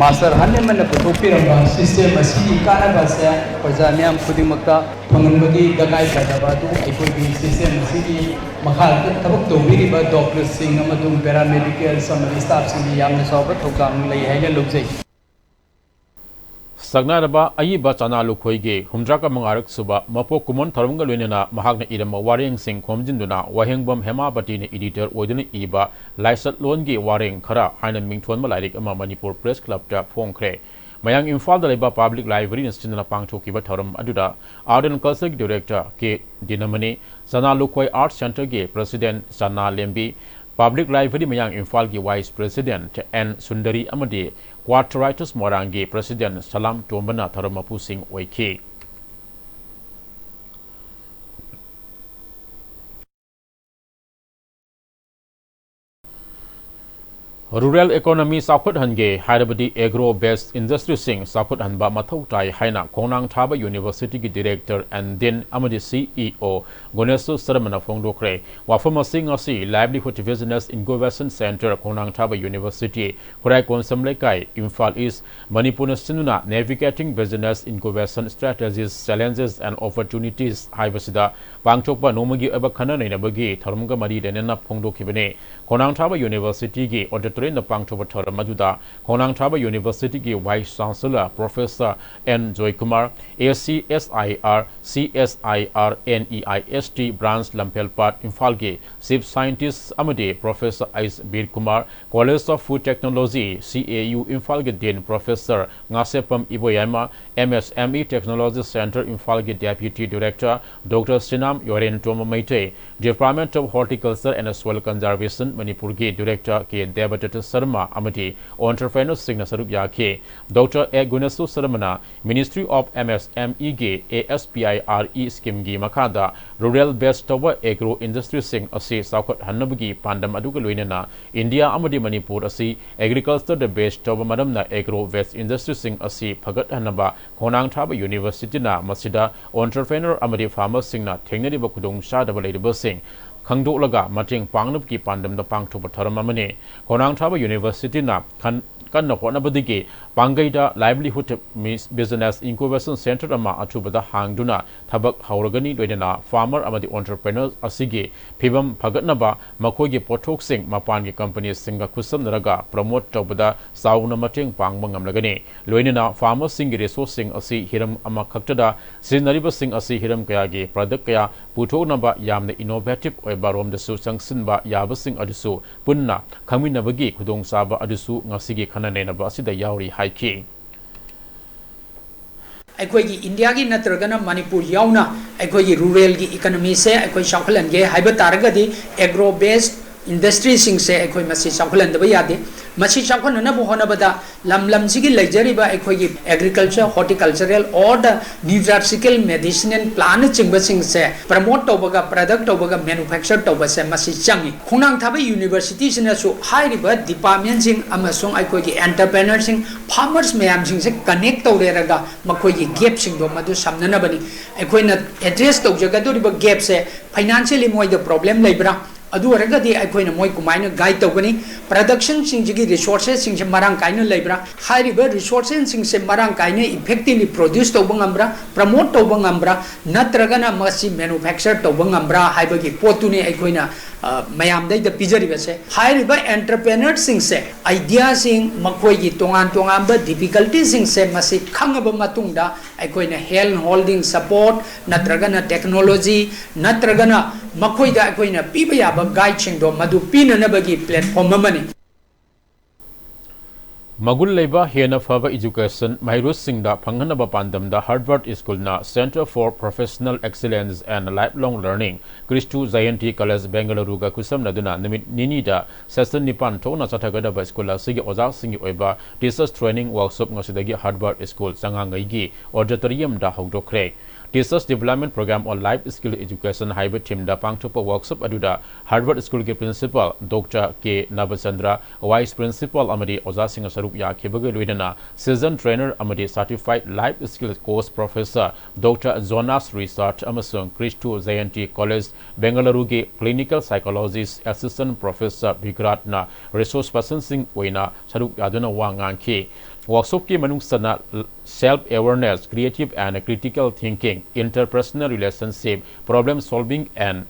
ꯃꯥꯁꯇꯔ ꯍꯥꯟꯅꯦꯃꯟꯅ ꯄꯨꯊꯣꯛꯄꯤꯔꯝꯕ ꯁꯤꯁꯇꯦꯝ ꯑꯁꯤꯒꯤ ꯀꯥꯟꯅꯕ ꯑꯁꯦ ꯄ꯭ꯔꯖꯥ ꯃꯤꯌꯥꯝ ꯈꯨꯗꯤꯡꯃꯛꯇ ꯐꯪꯍꯟꯕꯒꯤ ꯇꯉꯥꯏ ꯐꯗꯕ ꯑꯗꯨ ꯑꯩꯈꯣꯏꯒꯤ ꯁꯤꯁꯇꯦꯝ ꯑꯁꯤꯒꯤ ꯃꯈꯥꯗ ꯊꯕꯛ ꯇꯧꯕꯤꯔꯤꯕ ꯗꯣꯛꯇꯔꯁꯤꯡ ꯑꯃꯁꯨꯡ ꯄꯦꯔꯥꯃꯦꯗꯤꯀꯦꯜꯁ ꯑꯃꯗꯤ ꯁ꯭ꯇꯥꯐꯁꯤꯡꯒꯤ ꯌꯥꯝꯅ ꯆꯥꯎꯕ ꯊꯧꯗꯥꯡ ꯂꯩ ꯍꯥꯏꯅ ꯂꯧꯖꯩ꯫ ꯁꯛꯅꯥꯏꯔꯕ ꯑꯏꯕ ꯆꯅꯥ ꯂꯨꯈꯣꯏꯒꯤ ꯍꯨꯝꯗ꯭ꯔꯥꯒ ꯃꯉꯥꯔꯛ ꯁꯨꯕ ꯃꯄꯣꯛ ꯀꯨꯝꯑꯣꯟ ꯊꯧꯔꯝꯒ ꯂꯣꯏꯅꯅ ꯃꯍꯥꯛꯅ ꯏꯔꯝꯕ ꯋꯥꯔꯦꯡꯁꯤꯡ ꯈꯣꯝꯖꯤꯟꯗꯨꯅ ꯋꯥꯍꯦꯡꯕꯝ ꯍꯦꯃꯥꯕꯇꯤꯅ editor ꯑꯣꯏꯗꯨꯅ ꯏꯕ ꯂꯥꯏꯆꯠꯂꯣꯟꯒꯤ ꯋꯥꯔꯦꯡ ꯈꯔ ꯍꯥꯏꯅ ꯃꯤꯡꯊꯣꯟꯕ ꯂꯥꯏꯔꯤꯛ ꯑꯃ ꯃꯅꯤꯄꯨꯔ Press Clubꯇ ꯐꯣꯡꯈ꯭ꯔꯦ꯫ ꯃꯌꯥꯡ ꯏꯝꯐꯥꯜꯗ ꯂꯩꯕ Public Libraryꯅ ꯁꯤꯟꯗꯨꯅ ꯄꯥꯡꯊꯣꯛꯈꯤꯕ ꯊꯧꯔꯝ ꯑꯗꯨꯗ Art and Cultureꯒꯤ Director ꯀꯦ ꯗꯤꯅꯃꯅꯤ, ꯆꯅꯥ ꯂꯨꯈꯣꯏ Art Centreꯒꯤ President ꯆꯅꯥ ꯂꯦꯝꯕꯤ, Public Library ꯃꯌꯥꯡ ꯏꯝꯐꯥꯜꯒꯤ Vice President ꯑꯦꯟ ꯁꯨꯟꯗꯔꯤ ꯑꯃꯗꯤ Quarteritis ꯃꯣꯏꯔꯥꯡꯒꯤ President ꯁꯂꯥꯝ ꯇꯣꯝꯕꯅ ꯊꯧꯔꯝ ꯃꯄꯨꯁꯤꯡ ꯑꯣꯏꯈꯤ꯫ Rural economy ꯆꯥꯎꯈꯠꯍꯟꯒꯦ ꯍꯥꯏꯔꯕꯗꯤ agro based industryꯁꯤꯡ ꯆꯥꯎꯈꯠꯍꯟꯕ ꯃꯊꯧ ꯇꯥꯏ ꯍꯥꯏꯅ ꯈꯣꯡꯅꯥꯡ ꯊꯥꯕ Universityꯒꯤ Director and Dean ꯑꯃꯗꯤ CEO ꯒꯨꯅꯦꯁꯣꯔ ꯁꯔꯃꯅ ꯐꯣꯡꯗꯣꯛꯈ꯭ꯔꯦ꯫ ꯋꯥꯐꯝ ꯑꯁꯤ ꯉꯁꯤ Livelihood Business Incubation Centre, ꯈꯣꯡꯅꯥꯡ ꯊꯥꯕ University, ꯈꯨꯔꯥꯏ ꯀꯣꯟꯁꯝ ꯂꯩꯀꯥꯏ, ꯏꯝꯐꯥꯜ East, ꯃꯅꯤꯄꯨꯔꯅ ꯁꯤꯟꯗꯨꯅ Navigating Business Incubation Strategies, Challenges and Opportunities ꯍꯥꯏꯕꯁꯤꯗ ꯄꯥꯡꯊꯣꯛꯄ ꯅꯣꯡꯃꯒꯤ ꯑꯣꯏꯕ ꯈꯟꯅ ꯅꯩꯅꯕꯒꯤ ꯊꯧꯔꯝꯒ ꯃꯔꯤ ꯂꯩꯅꯅ ꯐꯣꯡꯗꯣꯛꯈꯤꯕꯅꯤ꯫ ꯈꯣꯡꯅꯥꯡ ꯊꯥꯕ Universityꯒꯤ auditorium ꯇꯔꯦꯠꯅ ꯄꯥꯡꯊꯣꯛꯄ ꯊꯧꯔꯝ ꯑꯗꯨꯗ ꯈꯣꯡꯅꯥꯡ ꯊꯥꯕ University ꯒꯤ Vice Chancellor Professor N Joykumar, A C S I R, C S I R N E I S T Branch ꯂꯝꯐꯦꯜꯄꯥꯠ ꯏꯝꯐꯥꯜꯒꯤ Chief Scientist ꯑꯃꯗꯤ Professor H ꯕꯤꯔꯀꯨꯃꯥꯔ, College of Food Technology, C A U ꯏꯝꯐꯥꯜꯒꯤ Dean Professor Ngasheppam ꯏꯕꯣꯌꯥꯏꯃ, M S M E Technology Centre ꯏꯝꯐꯥꯜꯒꯤ Deputy Director Doctor ꯁꯤꯅꯥꯝ ꯌꯣꯔꯦꯟꯇꯣꯝꯕ Meitei, Department of Horticulture and Soil Conservation ꯃꯅꯤꯄꯨꯔꯒꯤ Director ꯀꯦ ꯗꯦꯕꯗꯠꯇ ꯁꯔꯃ ꯑꯃꯗꯤ entrepreneur ꯁꯤꯡꯅ ꯁꯔꯨꯛ ꯌꯥꯈꯤ꯫ Doctor A Guneshor ꯁꯔꯃꯅ Ministry of M S M E ꯒꯤ A S P I R E scheme ꯒꯤ ꯃꯈꯥꯗ rural based ꯇꯧꯕ agro industry ꯁꯤꯡ ꯑꯁꯤ ꯆꯥꯎꯈꯠꯍꯟꯅꯕꯒꯤ ꯄꯥꯟꯗꯝ ꯑꯗꯨꯒ ꯂꯣꯏꯅꯅ India ꯑꯃꯗꯤ ꯃꯅꯤꯄꯨꯔ ꯑꯁꯤ agriculture ꯗ base ꯇꯧꯕ ꯃꯔꯝꯅ agro based industry ꯁꯤꯡ ꯑꯁꯤ ꯐꯒꯠꯍꯟꯅꯕ ꯈꯣꯡꯅꯥꯡ ꯊꯥꯕ University ꯅ ꯃꯁꯤꯗ entrepreneur ꯑꯃꯗꯤ farmer ꯁꯤꯡꯅ ꯊꯦꯡꯅꯔꯤꯕ ꯈꯨꯗꯣꯡꯆꯥꯗꯕ ꯂꯩꯔꯤꯕꯁꯤꯡ ꯈꯪꯗꯣꯛꯂꯒ ꯃꯇꯦꯡ ꯄꯥꯡꯅꯕꯒꯤ ꯄꯥꯟꯗꯝꯗ ꯄꯥꯡꯊꯣꯛꯄ ꯊꯧꯔꯝ ꯑꯃꯅꯤ꯫ ꯈꯣꯡꯅꯥꯡ ꯊꯥꯕ University ꯅ ꯈꯟ-, ꯀꯟꯅ ꯍꯣꯠꯅꯕꯗꯒꯤ ꯄꯥꯡꯒꯩꯗ Livelihood Mis-, Business Incubation Centre ꯑꯃ ꯑꯊꯨꯕꯗ ꯍꯥꯡꯗꯨꯅ ꯊꯕꯛ ꯍꯧꯔꯒꯅꯤ, ꯂꯣꯏꯅꯅ farmer ꯑꯃꯗꯤ entrepreneur ꯑꯁꯤꯒꯤ ꯐꯤꯕꯝ ꯐꯒꯠꯅꯕ ꯃꯈꯣꯏꯒꯤ ꯄꯣꯠꯊꯣꯛꯁꯤꯡ ꯃꯄꯥꯟꯒꯤ company ꯁꯤꯡꯒ ꯈꯨꯠꯁꯝꯅꯔꯒ promote ꯇꯧꯕꯗ ꯆꯥꯎꯅ ꯃꯇꯦꯡ ꯄꯥꯡꯕ ꯉꯝꯂꯒꯅꯤ꯫ ꯂꯣꯏꯅꯅ farmer ꯁꯤꯡꯒꯤ resource ꯁꯤꯡ ꯑꯁꯤ ꯍꯤꯔꯝ ꯑꯃꯈꯛꯇꯗ ꯁꯤꯖꯤꯟꯅꯔꯤꯕꯁꯤꯡ ꯑꯁꯤ ꯍꯤꯔꯝ ꯀꯌꯥꯒꯤ product ꯀꯌꯥ ꯄꯨꯊꯣꯛꯅꯕ ꯌꯥꯝꯅ innovative ꯑꯣꯏꯕ ꯔꯣꯝꯗꯁꯨ ꯆꯪꯁꯤꯟꯕ ꯌꯥꯕꯁꯤꯡ ꯑꯗꯨꯁꯨ ꯄꯨꯟꯅ ꯈꯪꯃꯤꯟꯅꯕꯒꯤ ꯈꯨꯗꯣꯡꯆꯥꯕ ꯑꯗꯨꯁꯨ ꯉꯁꯤꯒꯤ ꯈꯟꯅ ꯅꯩꯅꯕ ꯑꯁꯤꯗ ꯌꯥꯎꯔꯤ ꯍꯥꯏꯈꯤ꯫ ꯑꯩꯈꯣꯏꯒꯤ ꯏꯟꯗꯤꯌꯥꯒꯤ ꯅꯠꯇ꯭ꯔꯒꯅ ꯃꯅꯤꯄꯨꯔ ꯌꯥꯎꯅ ꯑꯩꯈꯣꯏꯒꯤ rural ꯒꯤ economy ꯁꯦ ꯑꯩꯈꯣꯏ ꯆꯥꯎꯈꯠꯍꯟꯒꯦ ꯍꯥꯏꯕ ꯇꯥꯔꯒꯗꯤ agro based industry ꯁꯤꯡꯁꯦ ꯑꯩꯈꯣꯏ ꯃꯁꯤ ꯆꯥꯎꯈꯠꯍꯟꯗꯕ ꯌꯥꯗꯦ꯫ ꯃꯁꯤ ꯆꯥꯎꯈꯠꯅꯅꯕ ꯍꯣꯠꯅꯕꯗ ꯂꯝ ꯂꯝꯁꯤꯒꯤ ꯂꯩꯖꯔꯤꯕ ꯑꯩꯈꯣꯏꯒꯤ agriculture, horticultural or the nutraceutical medicinal plant ꯅꯆꯤꯡꯕꯁꯤꯡꯁꯦ promote ꯇꯧꯕꯒ, product ꯇꯧꯕꯒ, manufacture ꯇꯧꯕꯁꯦ ꯃꯁꯤ ꯆꯪꯉꯤ꯫ ꯈꯣꯡꯅꯥꯡ ꯊꯥꯕ University ꯁꯤꯅꯁꯨ ꯍꯥꯏꯔꯤꯕ department ꯁꯤꯡ ꯑꯃꯁꯨꯡ ꯑꯩꯈꯣꯏꯒꯤ entrepreneur ꯁꯤꯡ, farmers ꯃꯌꯥꯝꯁꯤꯡꯁꯦ connect ꯇꯧꯔꯦꯔꯒ ꯃꯈꯣꯏꯒꯤ gap ꯁꯤꯡꯗꯣ ꯃꯗꯨ ꯁꯝꯅꯅꯕꯅꯤ꯫ ꯑꯩꯈꯣꯏꯅ address ꯇꯧꯖꯒꯗꯧꯔꯤꯕ gap ꯁꯦ financially ꯃꯣꯏꯗ problem ꯂꯩꯕ꯭ꯔꯥ? ꯑꯗꯨ ꯑꯣꯏꯔꯒꯗꯤ ꯑꯩꯈꯣꯏꯅ ꯃꯣꯏ ꯀꯃꯥꯏꯅ guide ꯇꯧꯒꯅꯤ? Production ꯁꯤꯡꯁꯤꯒꯤ resources ꯁꯤꯡꯁꯦ ꯃꯔꯥꯡ ꯀꯥꯏꯅ ꯂꯩꯕ꯭ꯔꯥ? ꯍꯥꯏꯔꯤꯕ resources ꯁꯤꯡꯁꯦ ꯃꯔꯥꯡ ꯀꯥꯏꯅ effectively produce ꯇꯧꯕ ꯉꯝꯕ꯭ꯔꯥ? Promote ꯇꯧꯕ ꯉꯝꯕ꯭ꯔꯥ? ꯅꯠꯇ꯭ꯔꯒꯅ ꯃꯁꯤ manufacture ꯇꯧꯕ ꯉꯝꯕ꯭ꯔꯥ ꯍꯥꯏꯕꯒꯤ ꯄꯣꯠꯇꯨꯅꯤ ꯑꯩꯈꯣꯏꯅ ꯃꯌꯥꯝꯗꯩꯗ ꯄꯤꯖꯔꯤꯕꯁꯦ, ꯍꯥꯏꯔꯤꯕ ꯑꯦꯟꯇꯔꯄ꯭ꯔꯦꯅꯔꯁꯤꯡꯁꯦ, ꯑꯥꯏꯗꯤꯌꯥꯁꯤꯡ, ꯃꯈꯣꯏꯒꯤ ꯇꯣꯉꯥꯟ ꯇꯣꯉꯥꯟꯕ ꯗꯤꯐꯤꯀꯜꯇꯤꯁꯤꯡꯁꯦ ꯃꯁꯤ ꯈꯪꯉꯕ ꯃꯇꯨꯡꯗ ꯑꯩꯈꯣꯏꯅ ꯍꯦꯟ ꯍꯣꯜꯗꯤꯡ ꯁꯄꯣꯔꯠ ꯅꯠꯇ꯭ꯔꯒꯅ ꯇꯦꯛꯅꯣꯂꯣꯖꯤ ꯅꯠꯇ꯭ꯔꯒꯅ ꯃꯈꯣꯏꯗ ꯑꯩꯈꯣꯏꯅ ꯄꯤꯕ ꯌꯥꯕ ꯒꯥꯏꯗꯁꯤꯡꯗꯣ ꯃꯗꯨ ꯄꯤꯅꯅꯕꯒꯤ ꯄ꯭ꯂꯦꯠꯐꯣꯝ ꯑꯃꯅꯤ꯫ ꯃꯒꯨꯟ ꯂꯩꯕ ꯍꯦꯟꯅ ꯐꯕ ꯏꯖꯨꯀꯦꯁꯟ ꯃꯍꯩꯔꯣꯏꯁꯤꯡꯗ ꯐꯪꯍꯟꯅꯕ ꯄꯥꯟꯗꯝꯗ Harvard School ꯅ Centre for Professional Excellence and Lifelong Learning, Kristu Jayanti College, Bengaluru ꯒ ꯈꯨꯠꯁꯝꯅꯗꯨꯅ ꯅꯨꯃꯤꯠ ꯅꯤꯅꯤꯗ ꯁꯦꯁꯟ ꯅꯤꯄꯥꯟ ꯊꯣꯛꯅ ꯆꯠꯊꯒꯗꯕ ꯁ꯭ꯀꯨꯜ ꯑꯁꯤꯒꯤ ꯑꯣꯖꯥꯁꯤꯡꯒꯤ ꯑꯣꯏꯕ Teachers Training Workshop ꯉꯁꯤꯗꯒꯤ Harvard School ꯆꯉꯥꯡꯉꯩꯒꯤ auditorium the ꯍꯧꯗꯣꯛꯈ꯭ꯔꯦ꯫ Teachers Development Program on Life Skill Education ꯍꯥꯏꯕ theme ꯗ ꯄꯥꯡꯊꯣꯛꯄ workshop ꯑꯗꯨꯗ Harvard School ꯒꯤ Principal Doctor ꯀꯦ ꯅꯕꯆꯟꯗ꯭ꯔ, Vice Principal ꯑꯃꯗꯤ ꯑꯣꯖꯥꯁꯤꯡꯅ ꯁꯔꯨꯛ ꯌꯥꯈꯤꯕꯒ ꯂꯣꯏꯅꯅ Seasoned Trainer ꯑꯃꯗꯤ Certified Life Skill Coach Professor Doctor Jonas Richard ꯑꯃꯁꯨꯡ Kristu Jayanti College, Bengaluru ꯒꯤ Clinical Psychologist Assistant Professor ꯕꯤꯒ꯭ꯔꯥꯠꯅ resource person ꯁꯤꯡ ꯑꯣꯏꯅ ꯁꯔꯨꯛ ꯌꯥꯗꯨꯅ ꯋꯥ ꯉꯥꯡꯈꯤ꯫ Workshop ꯀꯤ ꯃꯅꯨꯡ ꯆꯟꯅ Self Awareness, Creative and Critical Thinking, Interpersonal Relationship, Problem Solving and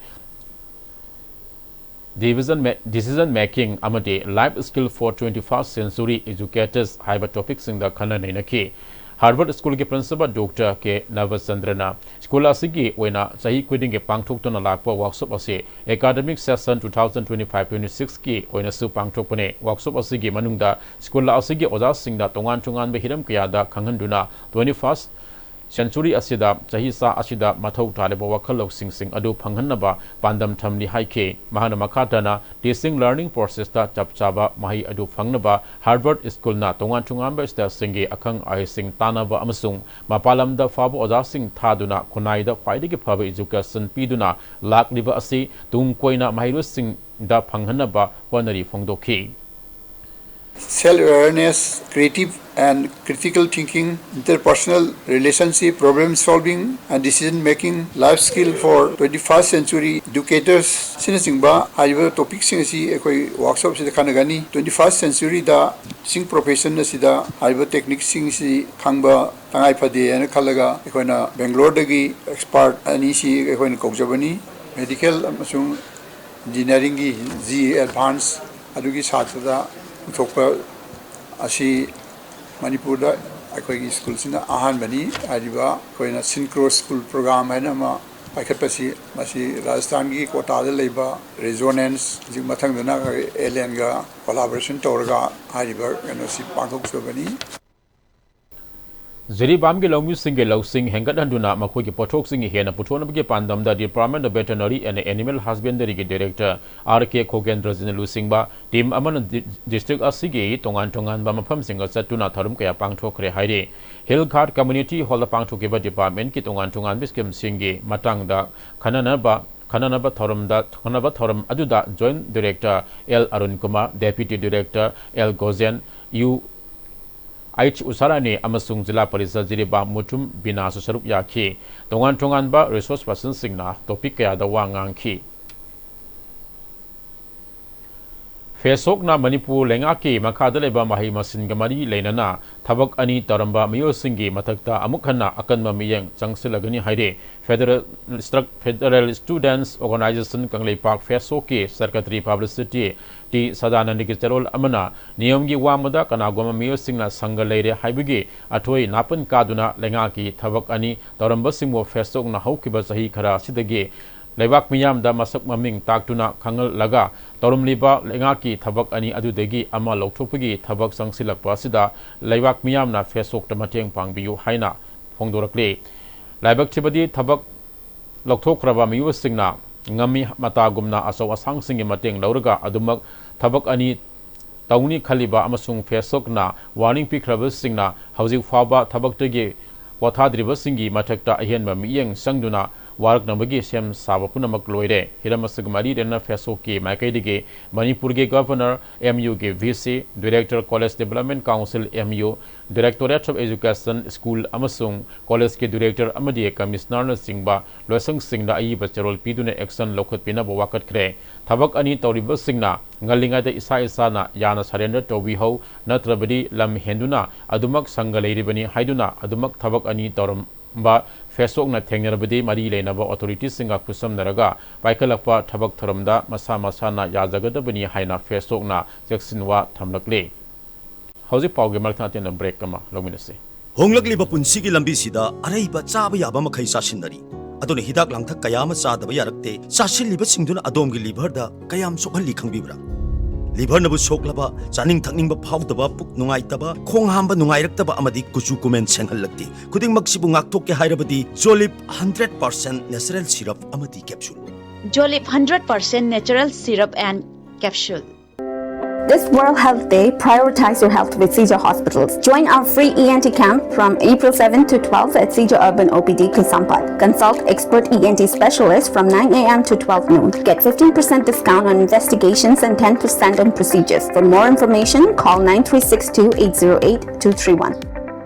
Division Ma- Decision Making ꯑꯃꯗꯤ Life Skill for Twenty First Century Educators ꯍꯥꯏꯕ topic ꯁꯤꯡꯗ ꯈꯟꯅ ꯅꯩꯅꯈꯤ꯫ Harvard School ꯒꯤ Principal Doctor ꯀꯦ ꯅꯕꯆꯟꯗ꯭ꯔꯅ ꯁ꯭ꯀꯨꯜ ꯑꯁꯤꯒꯤ ꯑꯣꯏꯅ ꯆꯍꯤ ꯈꯨꯗꯤꯡꯒꯤ ꯄꯥꯡꯊꯣꯛꯇꯨꯅ ꯂꯥꯛꯄ workshop ꯑꯁꯤ academic session two thousand twenty five twenty six ꯀꯤ ꯑꯣꯏꯅꯁꯨ ꯄꯥꯡꯊꯣꯛꯄꯅꯤ꯫ Workshop ꯑꯁꯤꯒꯤ ꯃꯅꯨꯡꯗ ꯁ꯭ꯀꯨꯜ ꯑꯁꯤꯒꯤ ꯑꯣꯖꯥꯁꯤꯡꯗ ꯇꯣꯉꯥꯟ ꯇꯣꯉꯥꯟꯕ ꯍꯤꯔꯝ ꯀꯌꯥꯗ ꯈꯪꯍꯟꯗꯨꯅ twenty first century ꯑꯁꯤꯗ ꯆꯍꯤꯆꯥ ꯑꯁꯤꯗ ꯃꯊꯧ ꯇꯥꯔꯤꯕ ꯋꯥꯈꯜ ꯂꯧꯁꯤꯡꯁꯤꯡ ꯑꯗꯨ ꯐꯪꯍꯟꯅꯕ ꯄꯥꯟꯗꯝ ꯊꯝꯂꯤ ꯍꯥꯏꯈꯤ꯫ ꯃꯍꯥꯛꯅ ꯃꯈꯥ ꯇꯥꯅ teaching learning process ꯇ ꯆꯞ ꯆꯥꯕ ꯃꯍꯩ ꯑꯗꯨ ꯐꯪꯅꯕ Harvard School ꯅ ꯇꯣꯉꯥꯟ ꯇꯣꯉꯥꯟꯕ state ꯁꯤꯡꯒꯤ ꯑꯈꯪ ꯑꯍꯩꯁꯤꯡ ꯇꯥꯟꯅꯕ ꯑꯃꯁꯨꯡ ꯃꯄꯥꯟ ꯂꯝꯗ ꯐꯥꯕ ꯑꯣꯖꯥꯁꯤꯡ ꯊꯥꯗꯨꯅ ꯈꯨꯟꯅꯥꯏꯗ ꯈ꯭ꯋꯥꯏꯗꯒꯤ ꯐꯕ education ꯄꯤꯗꯨꯅ ꯂꯥꯛꯂꯤꯕ ꯑꯁꯤ ꯇꯨꯡ ꯀꯣꯏꯅ ꯃꯍꯩꯔꯣꯏꯁꯤꯡꯗ ꯐꯪꯍꯟꯅꯕ ꯍꯣꯠꯅꯔꯤ ꯐꯣꯡꯗꯣꯛꯈꯤ꯫ Self awareness, creative and critical thinking, interpersonal relationship, problem solving and decision making, life skill for twenty first century educators ꯑꯁꯤꯅꯆꯤꯡꯕ ꯍꯥꯏꯔꯤꯕ topic ꯁꯤꯡ ꯑꯁꯤ ꯑꯩꯈꯣꯏ workshop ꯑꯁꯤꯗ ꯈꯟꯅꯒꯅꯤ꯫ Twenty first century ꯗ teaching profession ꯑꯁꯤꯗ ꯍꯥꯏꯔꯤꯕ technique ꯁꯤꯡ ꯑꯁꯤ ꯈꯪꯕ ꯇꯉꯥꯏ ꯐꯗꯦ ꯍꯥꯏꯅ ꯈꯜꯂꯒ ꯑꯩꯈꯣꯏꯅ Bangalore ꯗꯒꯤ expert ꯑꯅꯤꯁꯤ ꯑꯩꯈꯣꯏꯅ ꯀꯧꯖꯕꯅꯤ꯫ Medical ꯑꯃꯁꯨꯡ ꯏꯟꯖꯤꯅꯤꯌꯥꯔꯤꯡꯒꯤ ꯖꯤ ꯑꯦ ꯑꯦꯗꯚꯥꯟꯁ ꯑꯗꯨꯒꯤ ꯁꯥꯇ꯭ꯔꯗ ꯄꯨꯊꯣꯛꯄ ꯑꯁꯤ ꯃꯅꯤꯄꯨꯔꯗ ꯑꯩꯈꯣꯏꯒꯤ ꯁ꯭ꯀꯨꯜꯁꯤꯅ ꯑꯍꯥꯟꯕꯅꯤ꯫ ꯍꯥꯏꯔꯤꯕ ꯑꯩꯈꯣꯏꯅ ꯁꯤꯟꯀ꯭ꯔꯣ ꯁ꯭ꯀꯨꯜ ꯄ꯭ꯔꯣꯒ꯭ꯔꯥꯝ ꯍꯥꯏꯅ ꯑꯃ ꯄꯥꯏꯈꯠꯄꯁꯤ, ꯃꯁꯤ ꯔꯥꯖꯁꯊꯥꯟꯒꯤ ꯀꯣꯇꯥꯗ ꯂꯩꯕ ꯔꯦꯖꯣꯅꯦꯟꯁ, ꯍꯧꯖꯤꯛ ꯃꯊꯪꯗꯅ ꯑꯩꯈꯣꯏ ꯑꯦꯂꯦꯟꯒ ꯀꯣꯂꯥꯕꯣꯔꯦꯁꯟ ꯇꯧꯔꯒ ꯍꯥꯏꯔꯤꯕ ꯀꯩꯅꯣꯁꯤ ꯄꯥꯡꯊꯣꯛꯆꯕꯅꯤ꯫ ꯖꯤꯔꯤꯕꯥꯝꯒꯤ ꯂꯧꯃꯤꯁꯤꯡꯒꯤ ꯂꯧꯁꯤꯡ ꯍꯦꯟꯒꯠꯍꯟꯗꯨꯅ ꯃꯈꯣꯏꯒꯤ ꯄꯣꯠꯊꯣꯛꯁꯤꯡ ꯍꯦꯟꯅ ꯄꯨꯊꯣꯛꯅꯕꯒꯤ ꯄꯥꯟꯗꯝꯗ Department of Veterinary and Animal Husbandryꯒꯤ Director R K ꯈꯣꯒꯦꯟꯗ꯭ꯔꯖꯤꯅ ꯂꯨꯆꯤꯡꯕ ꯇꯤꯝ ꯑꯃꯅ ꯗꯤ-, ꯗꯤꯁꯇ꯭ꯔꯤꯛ ꯑꯁꯤꯒꯤ ꯇꯣꯉꯥꯟ ꯇꯣꯉꯥꯟꯕ ꯃꯐꯝꯁꯤꯡꯗ ꯆꯠꯇꯨꯅ ꯊꯧꯔꯝ ꯀꯌꯥ ꯄꯥꯡꯊꯣꯛꯈ꯭ꯔꯦ ꯍꯥꯏꯔꯤ꯫ ꯍꯤꯜ ꯘꯥꯠ ꯀꯝꯃ꯭ꯌꯨꯅꯤꯇꯤ ꯍꯣꯜꯗ ꯄꯥꯡꯊꯣꯛꯈꯤꯕ ꯗꯤꯄꯥꯔꯠꯃꯦꯟꯠꯀꯤ ꯇꯣꯉꯥꯟ ꯇꯣꯉꯥꯟꯕ ꯁ꯭ꯀꯤꯝꯁꯤꯡꯒꯤ ꯃꯇꯥꯡꯗ ꯈꯟꯅꯅꯕ, ꯈꯟꯅꯅꯕ ꯊꯧꯔꯝꯗ, ꯈꯟꯅꯕ ꯊꯧꯔꯝ ꯑꯗꯨꯗ Joint Director L Arun Kumar, Deputy Director L Gojen, U H Usharani ꯑꯃꯁꯨꯡ ꯖꯤꯂꯥ ꯄꯔꯤꯁꯗ ꯖꯤꯔꯤꯕꯥꯝ ꯃꯨꯇꯨꯝ ꯕꯤꯅꯥꯁꯨ ꯁꯔꯨꯛ ꯌꯥꯈꯤ꯫ ꯇꯣꯉꯥꯟ ꯇꯣꯉꯥꯟꯕ ꯔꯤꯁꯣꯔꯁ ꯄꯔꯁꯟꯁꯤꯡꯅ ꯇꯣꯄꯤꯛ ꯀꯌꯥꯗ ꯋꯥ ꯉꯥꯡꯈꯤ꯫ ꯐꯦꯁꯣꯛꯅ ꯃꯅꯤꯄꯨꯔ ꯂꯩꯉꯥꯛꯀꯤ ꯃꯈꯥꯗ ꯂꯩꯕ ꯃꯍꯩ ꯃꯁꯤꯡꯒ ꯃꯔꯤ ꯂꯩꯅꯅ ꯊꯕꯛ ꯑꯅꯤ ꯇꯧꯔꯝꯕ ꯃꯤꯑꯣꯏꯁꯤꯡꯒꯤ ꯃꯊꯛꯇ ꯑꯃꯨꯛ ꯍꯟꯅ ꯑꯀꯟꯕ ꯃꯤꯠꯌꯦꯡ ꯆꯪꯁꯤꯜꯂꯒꯅꯤ ꯍꯥꯏꯔꯤ꯫ Federal Instruct-, Federal Students Organization Kangleipak ꯐꯦꯁꯣꯛꯀꯤ Secretary Publicity ꯇꯤ ꯁꯗꯥꯅꯟꯗꯒꯤ ꯆꯦꯔꯣꯜ ꯑꯃꯅ ꯅꯤꯌꯝꯒꯤ ꯋꯥꯡꯃꯗ ꯀꯅꯥꯒꯨꯝꯕ ꯃꯤꯑꯣꯏꯁꯤꯡꯅ ꯁꯪꯒ ꯂꯩꯔꯦ ꯍꯥꯏꯕꯒꯤ ꯑꯊꯣꯏ ꯅꯥꯄꯟ ꯀꯥꯗꯨꯅ ꯂꯩꯉꯥꯛꯀꯤ ꯊꯕꯛ ꯑꯅꯤ ꯇꯧꯔꯝꯕꯁꯤꯡꯕꯨ ꯐꯦꯁꯣꯛꯅ ꯍꯧꯈꯤꯕ ꯆꯍꯤ ꯈꯔ ꯑꯁꯤꯗꯒꯤ ꯂꯩꯕꯥꯛ ꯃꯤꯌꯥꯝꯗ ꯃꯁꯛ ꯃꯃꯤꯡ ꯇꯥꯛꯇꯨꯅ ꯈꯪꯍꯜꯂꯒ ꯇꯧꯔꯝꯂꯤꯕ ꯂꯩꯉꯥꯛꯀꯤ ꯊꯕꯛ ꯑꯅꯤ ꯑꯗꯨꯗꯒꯤ ꯑꯃ ꯂꯧꯊꯣꯛꯄꯒꯤ ꯊꯕꯛ ꯆꯪꯁꯤꯜꯂꯛꯄ ꯑꯁꯤꯗ ꯂꯩꯕꯥꯛ ꯃꯤꯌꯥꯝꯅ ꯐꯦꯁꯣꯛꯇ ꯃꯇꯦꯡ ꯄꯥꯡꯕꯤꯌꯨ ꯍꯥꯏꯅ ꯐꯣꯡꯗꯣꯔꯛꯂꯤ꯫ ꯂꯥꯏꯕꯛ ꯊꯤꯕꯗꯤ ꯊꯕꯛ ꯂꯧꯊꯣꯛꯈ꯭ꯔꯕ ꯃꯤꯑꯣꯏꯁꯤꯡꯅ ꯉꯝꯃꯤ ꯃꯇꯥꯒꯨꯝꯅ ꯑꯆꯧ ꯑꯁꯥꯡꯁꯤꯡꯒꯤ ꯃꯇꯦꯡ ꯂꯧꯔꯒ ꯑꯗꯨꯃꯛ ꯊꯕꯛ ꯑꯅꯤ ꯇꯧꯅꯤ ꯈꯜꯂꯤꯕ ꯑꯃꯁꯨꯡ ꯐꯦꯁꯣꯛꯅ ꯋꯥꯔꯅꯤꯡ ꯄꯤꯈ꯭ꯔꯕꯁꯤꯡꯅ ꯍꯧꯖꯤꯛ ꯐꯥꯎꯕ ꯊꯕꯛꯇꯒꯤ ꯄꯣꯊꯥꯗ꯭ꯔꯤꯕꯁꯤꯡꯒꯤ ꯃꯊꯛꯇ ꯑꯍꯦꯟꯕ ꯃꯤꯠꯌꯦꯡ ꯆꯪꯗꯨꯅ ꯋꯥꯔꯛꯅꯕꯒꯤ ꯁꯦꯝ ꯁꯥꯕ ꯄꯨꯝꯅꯃꯛ ꯂꯣꯏꯔꯦ꯫ ꯍꯤꯔꯝ ꯑꯁꯤꯒ ꯃꯔꯤ ꯂꯩꯅꯅ ꯐꯦꯁꯣꯛꯀꯤ ꯃꯥꯏꯀꯩꯗꯒꯤ ꯃꯅꯤꯄꯨꯔꯒꯤ Governor, M U ꯒꯤ V C, Director, College Development Council, M U, Directorate of Education, School ꯑꯃꯁꯨꯡ ꯀꯣꯂꯦꯖꯀꯤ ꯗꯤꯔꯦꯛꯇꯔ ꯑꯃꯗꯤ ꯀꯃꯤꯁꯅꯔꯅꯆꯤꯡꯕ ꯂꯣꯏꯁꯪꯁꯤꯡꯗ ꯑꯏꯕ ꯆꯦꯔꯣꯜ ꯄꯤꯗꯨꯅ ꯑꯦꯛꯁꯟ ꯂꯧꯈꯠꯄꯤꯅꯕ ꯋꯥꯀꯠꯈ꯭ꯔꯦ꯫ ꯊꯕꯛ ꯑꯅꯤ ꯇꯧꯔꯤꯕꯁꯤꯡꯅ ꯉꯜꯂꯤꯉꯩꯗ ꯏꯁꯥ ꯏꯁꯥꯅ ꯌꯥꯅ ꯁꯔꯦꯟꯗꯔ ꯇꯧꯕꯤꯍꯧ, ꯅꯠꯇ꯭ꯔꯕꯗꯤ ꯂꯝ ꯍꯦꯟꯗꯨꯅ ꯑꯗꯨꯃꯛ ꯁꯪꯒ ꯂꯩꯔꯤꯕꯅꯤ ꯍꯥꯏꯗꯨꯅ ꯑꯗꯨꯃꯛ ꯊꯕꯛ ꯑꯅꯤ ꯇꯧꯔꯝꯕ ꯐꯦꯁꯣꯛꯅ ꯊꯦꯡꯅꯔꯕꯗꯤ ꯃꯔꯤ ꯂꯩꯅꯕ ꯑꯣꯊꯣꯔꯤꯇꯤꯁꯤꯡꯒ ꯈꯨꯠꯁꯝꯅꯔꯒ ꯄꯥꯏꯈꯠꯂꯛꯄ ꯊꯕꯛ ꯊꯧꯔꯝꯗ ꯃꯁꯥ ꯃꯁꯥꯅ ꯌꯥꯖꯒꯗꯕꯅꯤ ꯍꯥꯏꯅ ꯐꯦꯁꯣꯛꯅ ꯆꯦꯛꯁꯤꯟꯋꯥ ꯊꯝꯂꯛꯂꯤ꯫ ꯍꯧꯖꯤꯛ ꯄꯥꯎꯒꯤ ꯃꯔꯛꯇ ꯑꯇꯦꯟꯕ ꯕ꯭ꯔꯦꯛ ꯑꯃ ꯂꯧꯃꯤꯟꯅꯁꯤ꯫ ꯍꯣꯡꯂꯛꯂꯤꯕ ꯄꯨꯟꯁꯤꯒꯤ ꯂꯝꯕꯤꯁꯤꯗ ꯑꯔꯩꯕ ꯆꯥꯕ ꯌꯥꯕ ꯃꯈꯩ ꯆꯥꯁꯤꯟꯅꯔꯤ꯫ ꯑꯗꯨꯅ ꯍꯤꯗꯥꯛ ꯂꯥꯡꯊꯛ ꯀꯌꯥ ꯑꯃ ꯆꯥꯗꯕ ꯌꯥꯔꯛꯇꯦ꯫ ꯆꯥꯁꯤꯜꯂꯤꯕꯁꯤꯡꯗꯨꯅ ꯑꯗꯣꯝꯒꯤ ꯂꯤꯚꯔꯗ ꯀꯌꯥꯝ ꯁꯣꯛꯍꯜꯂꯤ ꯈꯪꯕꯤꯕ꯭ꯔꯥ? ꯂꯤꯚꯔꯅꯕꯨ ꯁꯣꯛꯂꯕ, ꯆꯥꯅꯤꯡ ꯊꯛꯅꯤꯡꯕ ꯐꯥꯎꯗꯕ, ꯄꯨꯛ ꯅꯨꯡꯉꯥꯏꯇꯕ, ꯈꯣꯡ ꯍꯥꯝꯕ ꯅꯨꯡꯉꯥꯏꯔꯛꯇꯕ ꯑꯃꯗꯤ ꯀꯨꯆꯨ ꯀꯨꯃꯦꯟ ꯁꯦꯡꯍꯜꯂꯛꯇꯦ꯫ ꯈꯨꯗꯤꯡꯃꯛꯁꯤꯕꯨ ꯉꯥꯛꯊꯣꯛꯀꯦ ꯍꯥꯏꯔꯕꯗꯤ Jolib hundred percent natural syrup ꯑꯃꯗꯤ capsule꯫ Jolib hundred percent natural syrup and capsule. This World Health Day, prioritize your health with Seizure Hospitals. Join our free E N T camp from April seven to twelve at Seizure Urban O P D Kaisampad. Consult expert E N T specialists from nine a m to twelve noon. Get fifteen percent discount on investigations and ten percent on procedures. For more information, call nine three six two eight zero eight two three one.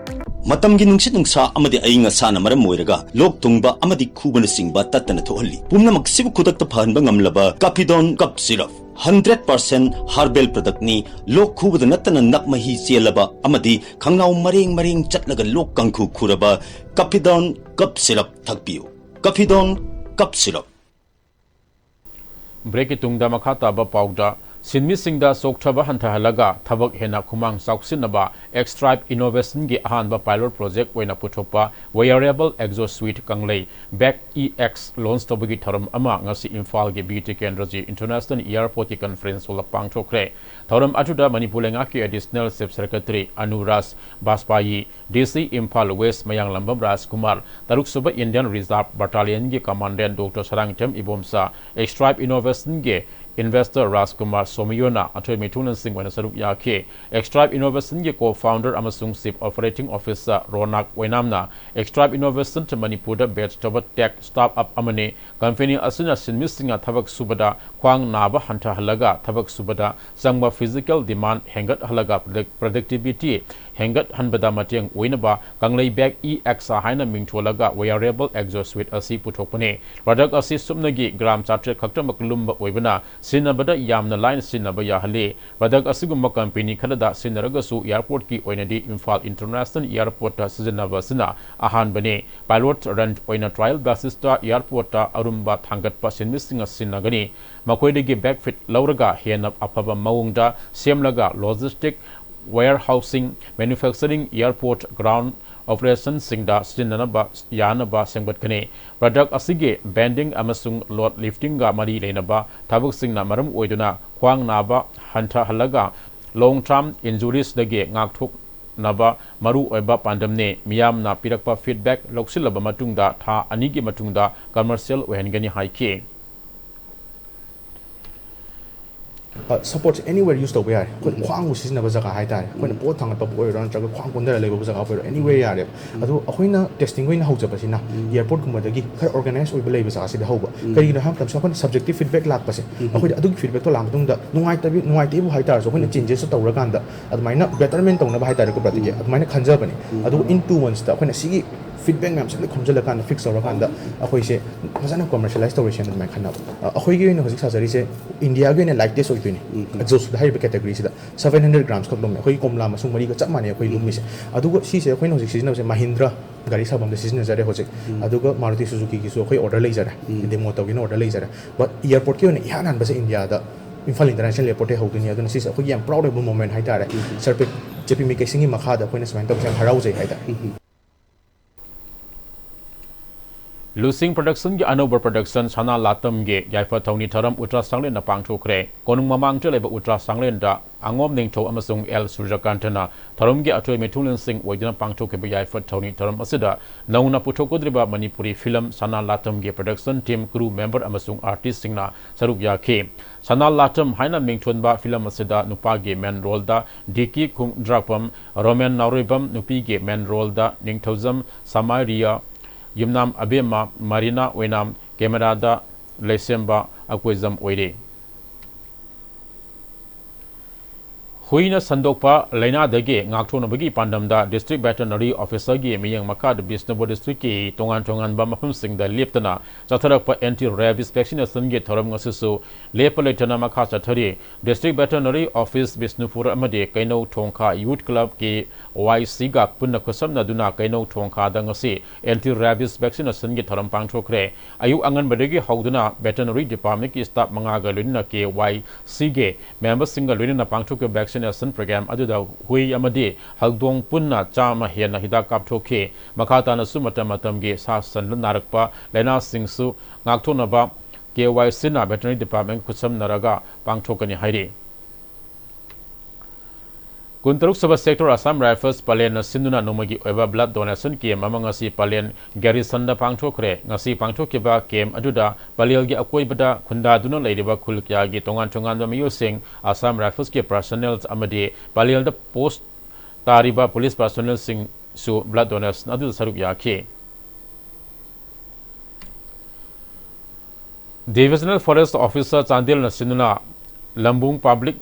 ꯃꯇꯝꯒꯤ ꯅꯨꯡꯁꯤꯠ ꯅꯨꯡꯁꯥ ꯑꯃꯗꯤ ꯑꯏꯪ ꯑꯁꯥꯅ ꯃꯔꯝ ꯑꯣꯏꯔꯒ ꯂꯣꯛ ꯊꯨꯡꯕ ꯑꯃꯗꯤ ꯈꯨꯕꯅꯆꯤꯡꯕ ꯇꯠꯇꯅ ꯊꯣꯛꯍꯜꯂꯤ꯫ ꯄꯨꯝꯅꯃꯛꯁꯤꯕꯨ ꯈꯨꯗꯛꯇ ꯐꯍꯟꯕ ꯉꯝꯂꯕ Capidon Cup Syrup, hundred percent herbal product ꯅꯤ꯫ ꯂꯣꯛ ꯈꯨꯕꯗ ꯅꯠꯇꯅ ꯅꯞ ꯃꯍꯤ ꯆꯦꯜꯂꯕ ꯑꯃꯗꯤ ꯈꯪꯅꯥꯎ ꯃꯔꯦꯡ ꯃꯔꯦꯡ ꯆꯠꯂꯒ ꯂꯣꯛ ꯀꯥꯡꯈꯨ ꯈꯨꯔꯕ Capidon Cup Syrup ꯊꯛꯄꯤꯌꯨ꯫ Capidon Cup Syrup꯫ ꯕ꯭ꯔꯦꯛꯀꯤ ꯇꯨꯡꯗ ꯃꯈꯥ ꯇꯥꯕ ꯄꯥꯎꯗ, ꯁꯤꯟꯃꯤꯁꯤꯡꯗ ꯆꯣꯛꯊꯕ ꯍꯟꯊꯍꯜꯂꯒ ꯊꯕꯛ ꯍꯦꯟꯅ ꯈꯨꯃꯥꯡ ꯆꯥꯎꯁꯤꯟꯅꯕ Xtribe Innovation ꯒꯤ ꯑꯍꯥꯟꯕ pilot project ꯑꯣꯏꯅ ꯄꯨꯊꯣꯛꯄ wearable exosuit ꯀꯪꯂꯩ Bag E X launch ꯇꯧꯕꯒꯤ ꯊꯧꯔꯝ ꯑꯃ ꯉꯁꯤ ꯏꯝꯐꯥꯜꯒꯤ ꯕꯤꯔ ꯇꯤꯀꯦꯟꯗ꯭ꯔꯖꯤ International Airport ꯀꯤ conference hall ꯗ ꯄꯥꯡꯊꯣꯛꯈ꯭ꯔꯦ꯫ ꯊꯧꯔꯝ ꯑꯗꯨꯗ ꯃꯅꯤꯄꯨꯔ ꯂꯩꯉꯥꯛꯀꯤ Additional Chief Secretary ꯑꯅꯨꯔꯥꯖ ꯕꯥꯖꯄꯥꯌꯤ, D C Imphal West ꯃꯌꯥꯡꯂꯝꯕꯝ ꯔꯥꯖꯀꯨꯃꯥꯔ, ꯇꯔꯨꯛꯁꯨꯕ Indian Reserve Battalion ꯒꯤ Commandant Doctor Sarangthem Ibomcha, Xtribe Innovation ꯒꯤ Investor ꯔꯥꯖꯀꯨꯃꯥꯔ ꯁꯣꯃꯤꯌꯣꯅ ꯑꯊꯣꯏ ꯃꯤꯊꯨꯡꯂꯦꯟꯁꯤꯡ ꯑꯣꯏꯅ ꯁꯔꯨꯛ ꯌꯥꯈꯤ꯫ Xtribe Innovation ꯒꯤ co-founder ꯑꯃꯁꯨꯡ Chief Operating Officer ꯔꯣꯅꯥꯛ ꯑꯣꯏꯅꯥꯝꯅ Xtribe Innovation ꯃꯅꯤꯄꯨꯔꯗ batch ꯇꯧꯕ tech startup ꯑꯃꯅꯤ꯫ Company ꯑꯁꯤꯅ ꯁꯤꯟꯃꯤꯁꯤꯡꯅ ꯊꯕꯛ ꯁꯨꯕꯗ ꯈ꯭ꯋꯥꯡ ꯅꯥꯕ ꯍꯟꯊꯍꯜꯂꯒ ꯊꯕꯛ ꯁꯨꯕꯗ ꯆꯪꯕ physical demand ꯍꯦꯟꯒꯠꯍꯜꯂꯒ product-, productivity ꯍꯦꯟꯒꯠꯍꯟꯕꯗ ꯃꯇꯦꯡ ꯑꯣꯏꯅꯕ ꯀꯪꯂꯩ ꯕꯦꯛ ꯏ ꯑꯦꯛꯁꯥ ꯍꯥꯏꯅ ꯃꯤꯡꯊꯣꯜꯂꯒ ꯋꯦꯌꯔꯦꯕꯜ ꯑꯦꯛꯖꯣꯁꯨꯏꯠ ꯑꯁꯤ ꯄꯨꯊꯣꯛꯄꯅꯤ꯫ ꯄ꯭ꯔꯗꯛ ꯑꯁꯤ ꯁꯨꯞꯅꯒꯤ ꯒ꯭ꯔꯥꯝ ꯆꯥꯇ꯭ꯔꯦꯠ ꯈꯛꯇꯃꯛ ꯂꯨꯝꯕ ꯑꯣꯏꯕꯅ ꯁꯤꯖꯤꯟꯅꯕꯗ ꯌꯥꯝꯅ ꯂꯥꯏꯅ ꯁꯤꯖꯤꯟꯅꯕ ꯌꯥꯍꯜꯂꯤ꯫ ꯄ꯭ꯔꯗꯛ ꯑꯁꯤꯒꯨꯝꯕ ꯀꯝꯄꯦꯅꯤ ꯈꯔꯗ ꯁꯤꯖꯤꯟꯅꯔꯒꯁꯨ ꯑꯦꯌꯥꯔꯄꯣꯔꯠꯀꯤ ꯑꯣꯏꯅꯗꯤ ꯏꯝꯐꯥꯜ ꯏꯟꯇꯔꯅꯦꯁꯅꯦꯜ ꯑꯦꯌꯥꯔꯄꯣꯔꯠꯇ ꯁꯤꯖꯤꯟꯅꯕ ꯑꯁꯤꯅ ꯑꯍꯥꯟꯕꯅꯤ꯫ ꯄꯥꯏꯂꯣꯠ ꯔꯟ ꯑꯣꯏꯅ ꯇ꯭ꯔꯥꯌꯦꯜ ꯕꯦꯁꯤꯁꯇ ꯑꯦꯌꯥꯔꯄꯣꯔꯠꯇ ꯑꯔꯨꯝꯕ ꯊꯥꯡꯒꯠꯄ ꯁꯤꯟꯃꯤꯁꯤꯡꯅ ꯁꯤꯖꯤꯟꯅꯒꯅꯤ꯫ ꯃꯈꯣꯏꯗꯒꯤ ꯕꯦꯛꯐꯤꯠ ꯂꯧꯔꯒ ꯍꯦꯟꯅ ꯑꯐꯕ ꯃꯑꯣꯡꯗ ꯁꯦꯝꯂꯒ ꯂꯣꯖꯤꯁꯇꯤꯛ, ꯋꯦꯌꯔꯍꯥꯎꯁꯤꯡ, ꯃꯦꯅꯨꯐꯦꯛꯆꯔꯤꯡ, ꯑꯦꯌꯥꯔꯄꯣꯔꯠ ꯒ꯭ꯔꯥꯎꯟ ꯑꯣꯄꯔꯦꯁꯟꯁꯤꯡꯗ ꯁꯤꯖꯤꯟꯅꯅꯕ ꯌꯥꯅꯕ ꯁꯦꯝꯒꯠꯀꯅꯤ꯫ ꯄ꯭ꯔꯗꯛ ꯑꯁꯤꯒꯤ ꯕꯦꯟꯗꯤꯡ ꯑꯃꯁꯨꯡ ꯂꯣꯗ ꯂꯤꯐꯇꯤꯡꯒ ꯃꯔꯤ ꯂꯩꯅꯕ ꯊꯕꯛꯁꯤꯡꯅ ꯃꯔꯝ ꯑꯣꯏꯗꯨꯅ ꯈ꯭ꯋꯥꯡ ꯅꯥꯕ ꯍꯟꯊꯍꯜꯂꯒ ꯂꯣꯡ ꯇꯔꯝ ꯏꯟꯖꯨꯔꯤꯁꯗꯒꯤ ꯉꯥꯛꯊꯣꯛꯅꯕ ꯃꯔꯨꯑꯣꯏꯕ ꯄꯥꯟꯗꯝꯅꯤ꯫ ꯃꯤꯌꯥꯝꯅ ꯄꯤꯔꯛꯄ ꯐꯤꯗꯕꯦꯛ ꯂꯧꯁꯤꯜꯂꯕ ꯃꯇꯨꯡꯗ ꯊꯥ ꯑꯅꯤꯒꯤ ꯃꯇꯨꯡꯗ ꯀꯃꯔꯁꯤꯌꯦꯜ ꯑꯣꯏꯍꯟꯒꯅꯤ ꯍꯥꯏꯈꯤ꯫ ꯁꯄꯣꯔꯠꯁꯦ ꯑꯦꯅꯤꯋꯦꯔ ꯌꯨꯁ ꯇꯧꯕ ꯌꯥꯔꯦ꯫ ꯑꯩꯈꯣꯏꯅ ꯈ꯭ꯋꯥꯡꯕꯨ ꯁꯤꯖꯤꯟꯅꯕ ꯖꯒꯥ ꯍꯥꯏꯇꯥꯔꯦ, ꯑꯩꯈꯣꯏꯅ ꯄꯣꯠ ꯊꯥꯡꯒꯠꯄꯕꯨ ꯑꯣꯏꯔꯣ ꯅꯠꯇ꯭ꯔꯒ ꯈ꯭ꯋꯥꯡ ꯀꯣꯟꯊꯔ ꯂꯩꯕꯕꯨ ꯖꯒꯥ ꯑꯣꯏꯔꯣ, ꯑꯦꯅꯤꯋꯦꯔ ꯌꯥꯔꯦꯕ꯫ ꯑꯗꯣ ꯑꯩꯈꯣꯏꯅ ꯇꯦꯁꯇꯤꯡ ꯑꯣꯏꯅ ꯍꯧꯖꯕꯁꯤꯅ ꯑꯦꯌꯥꯔꯄꯣꯔꯠꯀꯨꯝꯕꯗꯒꯤ ꯈꯔ ꯑꯣꯔꯒꯅꯥꯏꯁ ꯑꯣꯏꯕ ꯂꯩꯕ ꯖꯒꯥꯁꯤꯗ ꯍꯧꯕ꯫ ꯀꯔꯤꯒꯤꯅꯣ ꯍꯥꯏꯕ ꯃꯇꯝꯗ ꯑꯩꯈꯣꯏꯅ ꯁꯕꯖꯦꯛꯇꯤꯚ ꯐꯤꯗꯕꯦꯛ ꯂꯥꯛꯄꯁꯦ ꯑꯩꯈꯣꯏꯗ ꯑꯗꯨꯒꯤ ꯐꯤꯗꯕꯦꯛꯇꯣ ꯂꯥꯛꯄ ꯃꯇꯨꯡꯗ ꯅꯨꯡꯉꯥꯏꯇꯕꯤ ꯅꯨꯡꯉꯥꯏꯇꯦꯕꯨ ꯍꯥꯏꯇꯥꯔꯁꯨ ꯑꯩꯈꯣꯏꯅ ꯆꯦꯟꯖꯦꯁꯇꯣ ꯇꯧꯔꯀꯥꯟꯗ ꯑꯗꯨꯃꯥꯏꯅ ꯕꯦꯇꯔꯃꯦꯟ ꯇꯧꯅꯕ ꯍꯥꯏꯇꯥꯔꯦꯀꯣ ꯄ꯭ꯔꯗꯛꯀꯤ ꯑꯗꯨꯃꯥꯏꯅ ꯈꯟꯖꯕꯅꯦ꯫ ꯑꯗꯨꯒ ꯏꯟ ꯇꯨ ꯃꯟꯁꯇ ꯑꯩꯈꯣꯏꯅ ꯁꯤꯒꯤ ꯐꯤꯗꯕꯦꯛ ꯃꯌꯥꯝꯁꯦ ꯂꯣꯏ ꯈꯣꯝꯖꯤꯜꯂꯀꯥꯟꯗ ꯐꯤꯛꯁ ꯇꯧꯔꯀꯥꯟꯗ ꯑꯩꯈꯣꯏꯁꯦ ꯐꯖꯅ ꯀꯃꯔꯁꯤꯌꯦꯂꯥꯏꯁ ꯇꯧꯔꯁꯦꯅ ꯑꯗꯨꯃꯥꯏꯅ ꯈꯟꯅꯕ꯫ ꯑ, ꯑꯩꯈꯣꯏꯒꯤ ꯑꯣꯏꯅ ꯍꯧꯖꯤꯛ ꯁꯥꯖꯔꯤꯁꯦ ꯏꯟꯗꯤꯌꯥꯒꯤ ꯑꯣꯏꯅ ꯂꯥꯏꯇꯦꯁ ꯑꯣꯏꯗꯣꯏꯅꯤ꯫ ꯑꯦꯛꯖꯣꯁꯨꯗ ꯍꯥꯏꯔꯤꯕ ꯀꯦꯇꯦꯒꯣꯔꯤꯁꯤꯗ ꯁꯕꯦꯟ ꯍꯟꯗ꯭ꯔꯦꯠ ꯒ꯭ꯔꯥꯝꯁ ꯈꯛ ꯂꯨꯝꯃꯦ꯫ ꯑꯩꯈꯣꯏꯒꯤ ꯀꯣꯝꯂꯥ ꯃꯁꯨꯡ ꯃꯔꯤꯒ ꯆꯞ ꯃꯥꯟꯅꯩ ꯑꯩꯈꯣꯏ ꯂꯨꯝꯃꯤꯁꯦ꯫ ꯑꯗꯨꯒ ꯁꯤꯁꯦ ꯑꯩꯈꯣꯏꯅ ꯍꯧꯖꯤꯛ ꯁꯤꯖꯤꯟꯅꯕꯁꯦ ꯃꯍꯤꯟꯗ꯭ꯔꯥ ꯒꯥꯔꯤ ꯁꯥꯐꯝꯗ ꯁꯤꯖꯤꯟꯅꯖꯔꯦ ꯍꯧꯖꯤꯛ꯫ ꯑꯗꯨꯒ ꯃꯥꯔꯨꯇꯤ ꯁꯨꯖꯨꯀꯤꯒꯤꯁꯨ ꯑꯩꯈꯣꯏ ꯑꯣꯔꯗꯔ ꯂꯩꯖꯔꯦ, ꯗꯦꯃꯣ ꯇꯧꯒꯦꯅ ꯑꯣꯔꯗꯔ ꯂꯩꯖꯔꯦ꯫ ꯕꯠ ꯏꯌꯥꯔꯄꯣꯔꯠꯀꯤ ꯑꯣꯏꯅ ꯏꯍꯥꯟ ꯍꯥꯟꯕꯁꯦ ꯏꯟꯗꯤꯌꯥꯗ ꯏꯝꯐꯥꯜ ꯏꯟꯇꯔꯅꯦꯁꯅꯦꯜ ꯑꯦꯌꯔꯄꯣꯔꯠꯇꯩ ꯍꯧꯗꯣꯏꯅꯤ꯫ ꯑꯗꯨꯅ ꯁꯤꯁꯦ ꯑꯩꯈꯣꯏꯒꯤ ꯌꯥꯝ ꯄ꯭ꯔꯥꯎꯗ ꯑꯣꯏꯕ ꯃꯣꯃꯦꯟ ꯍꯥꯏꯇꯥꯔꯦ꯫ ꯁꯔ ꯄꯤ ꯖꯦ ꯄꯤ ꯃꯤꯀꯩꯁꯤꯡꯒꯤ ꯃꯈꯥꯗ ꯑꯩꯈꯣꯏꯅ ꯁꯨꯃꯥꯏꯅ ꯇꯧꯕꯁꯦ ꯌꯥꯝ ꯍꯔꯥꯎꯖꯩ ꯍꯥꯏꯇꯥꯔꯦ꯫ ꯂꯨꯁꯤꯡ ꯄ꯭ꯔꯗꯛꯁꯟꯒꯤ ꯑꯅꯧꯕ ꯄ꯭ꯔꯗꯛꯁꯟ ꯁꯅꯥ ꯂꯥꯇꯝꯒꯤ ꯌꯥꯏꯐ ꯊꯧꯅꯤ ꯊꯧꯔꯝ ꯎꯇ꯭ꯔꯥ ꯁꯥꯡꯂꯦꯟꯗ ꯄꯥꯡꯊꯣꯛꯈ꯭ꯔꯦ꯫ ꯀꯣꯅꯨꯡ ꯃꯃꯥꯡꯗ ꯂꯩꯕ ꯎꯇ꯭ꯔꯥ ꯁꯥꯡꯂꯦꯟꯗ ꯑꯉꯣꯝ ꯅꯤꯡꯊꯧ ꯑꯃꯁꯨꯡ ꯑꯦꯜ ꯁꯨꯔꯖꯀꯥꯟꯇꯅ ꯊꯧꯔꯝꯒꯤ ꯑꯊꯣꯏ ꯃꯤꯊꯨꯡꯂꯦꯟꯁꯤꯡ ꯑꯣꯏꯗꯨꯅ ꯄꯥꯡꯊꯣꯛꯈꯤꯕ ꯌꯥꯏꯐ ꯊꯧꯅꯤ ꯊꯧꯔꯝ ꯑꯁꯤꯗ ꯅꯧꯅ ꯄꯨꯊꯣꯛꯀꯗꯧꯔꯤꯕ ꯃꯅꯤꯄꯨꯔꯤ ꯐꯤꯂꯝ ꯁꯅꯥ ꯂꯥꯇꯝꯒꯤ ꯄ꯭ꯔꯗꯛꯁꯟ ꯇꯤꯝ, ꯀ꯭ꯔꯨ ꯃꯦꯝꯕꯔ ꯑꯃꯁꯨꯡ ꯑꯥꯔꯇꯤꯁꯁꯤꯡꯅ ꯁꯔꯨꯛ ꯌꯥꯈꯤ꯫ ꯁꯅꯥ ꯂꯥꯇꯝ ꯍꯥꯏꯅ ꯃꯤꯡꯊꯣꯟꯕ ꯐꯤꯂꯝ ꯑꯁꯤꯗ ꯅꯨꯄꯥꯒꯤ ꯃꯦꯟ ꯔꯣꯜꯗ ꯗꯤ ꯀꯦ ꯈꯣꯡꯗ꯭ꯔꯥꯛꯄꯝ, ꯔꯣꯃꯦꯟ ꯅꯥꯎꯔꯦꯝꯕꯝ, ꯅꯨꯄꯤꯒꯤ ꯃꯦꯟ ꯔꯣꯜꯗ ꯅꯤꯡꯊꯧꯖꯝ ꯁꯃꯥꯏꯔꯤꯌꯥ, ꯌꯨꯝꯅꯥꯝ ꯑꯕꯦꯝꯃ, ꯃꯔꯤꯅꯥ ꯑꯣꯏꯅꯥꯝ, ꯀꯦꯃꯦꯔꯥꯗ ꯂꯩꯁꯦꯝꯕ ꯑꯀꯣꯏꯖꯝ ꯑꯣꯏꯔꯤ꯫ ꯍꯨꯏꯅ ꯁꯟꯗꯣꯛꯄ ꯂꯥꯏꯅꯥꯗꯒꯤ ꯉꯥꯛꯊꯣꯛꯅꯕꯒꯤ ꯄꯥꯟꯗꯝꯗ District Veterinary Officerꯒꯤ ꯃꯤꯠꯌꯦꯡ ꯃꯈꯥꯗ ꯕꯤꯁꯅꯨꯄꯨꯔ districtꯀꯤ ꯇꯣꯉꯥꯟ ꯇꯣꯉꯥꯟꯕ ꯃꯐꯝꯁꯤꯡꯗ ꯂꯦꯞꯇꯅ ꯆꯠꯊꯔꯛꯄ anti rabies vaccinationꯒꯤ ꯊꯧꯔꯝ ꯉꯁꯤꯁꯨ ꯂꯦꯞꯄ ꯂꯩꯇꯅ ꯃꯈꯥ ꯆꯠꯊꯔꯤ꯫ District Veterinary Office ꯕꯤꯁꯅꯨꯄꯨꯔ ꯑꯃꯗꯤ ꯀꯩꯅꯧ ꯊꯣꯡꯈꯥ Youth Club, KYCꯒ ꯄꯨꯟꯅ ꯈꯨꯠꯁꯝꯅꯗꯨꯅ ꯀꯩꯅꯧ ꯊꯣꯡꯈꯥꯗ ꯉꯁꯤ anti rabies vaccinationꯒꯤ ꯊꯧꯔꯝ ꯄꯥꯡꯊꯣꯛꯈ꯭ꯔꯦ꯫ ꯑꯌꯨꯛ ꯑꯉꯟꯕꯗꯒꯤ ꯍꯧꯗꯨꯅ Veterinary Departmentꯀꯤ staff ꯃꯉꯥꯒ ꯂꯣꯏꯅꯅ KYCꯒꯤ memberꯁꯤꯡꯒ ꯂꯣꯏꯅꯅ ꯄꯥꯡꯊꯣꯛꯈꯤꯕ vaccination program ꯑꯗꯨꯗ ꯍꯨꯏ ꯑꯃꯗꯤ ꯍꯧꯗꯣꯡ ꯄꯨꯟꯅ ꯆꯥꯝꯃ ꯍꯦꯟꯅ ꯍꯤꯗꯥꯛ ꯀꯥꯞꯊꯣꯛꯈꯤ꯫ ꯃꯈꯥ ꯇꯥꯅꯁꯨ ꯃꯇꯝ ꯃꯇꯝꯒꯤ ꯁꯥ ꯁꯟꯗ ꯅꯥꯔꯛꯄ ꯂꯥꯏꯅꯥꯁꯤꯡꯁꯨ ꯉꯥꯛꯊꯣꯛꯅꯕ KYCꯅ Veterinary Department ꯈꯨꯠꯁꯝꯅꯔꯒ ꯄꯥꯡꯊꯣꯛꯀꯅꯤ ꯍꯥꯏꯔꯤ꯫ ꯀꯨꯟꯇꯔꯨꯛ ꯁꯨꯕ Sector Assam Rifles ꯄꯂꯦꯜꯅ ꯁꯤꯟꯗꯨꯅ ꯅꯣꯡꯃꯒꯤ ꯑꯣꯏꯕ blood donation camp ꯑꯃ ꯉꯁꯤ ꯄꯂꯦꯜ garrisonꯗ ꯄꯥꯡꯊꯣꯛꯈ꯭ꯔꯦ꯫ ꯉꯁꯤ ꯄꯥꯡꯊꯣꯛꯈꯤꯕ camp ꯑꯗꯨꯗ ꯄꯂꯦꯜꯒꯤ ꯑꯀꯣꯏꯕꯗ ꯈꯨꯟꯗꯥꯗꯨꯅ ꯂꯩꯔꯤꯕ ꯈꯨꯜ ꯀꯌꯥꯒꯤ ꯇꯣꯉꯥꯟ ꯇꯣꯉꯥꯟꯕ ꯃꯤꯑꯣꯏꯁꯤꯡ, Assam Riflesꯀꯤ personnel ꯑꯃꯗꯤ ꯄꯂꯦꯜꯗ post ꯇꯥꯔꯤꯕ police personnelꯁꯤꯡꯁꯨ blood donation ꯑꯗꯨꯗ ꯁꯔꯨꯛ ꯌꯥꯈꯤ꯫ Divisional Forest Officer ꯆꯥꯟꯗꯦꯜꯅ ꯁꯤꯟꯗꯨꯅ ꯂꯝꯕꯨꯡ Public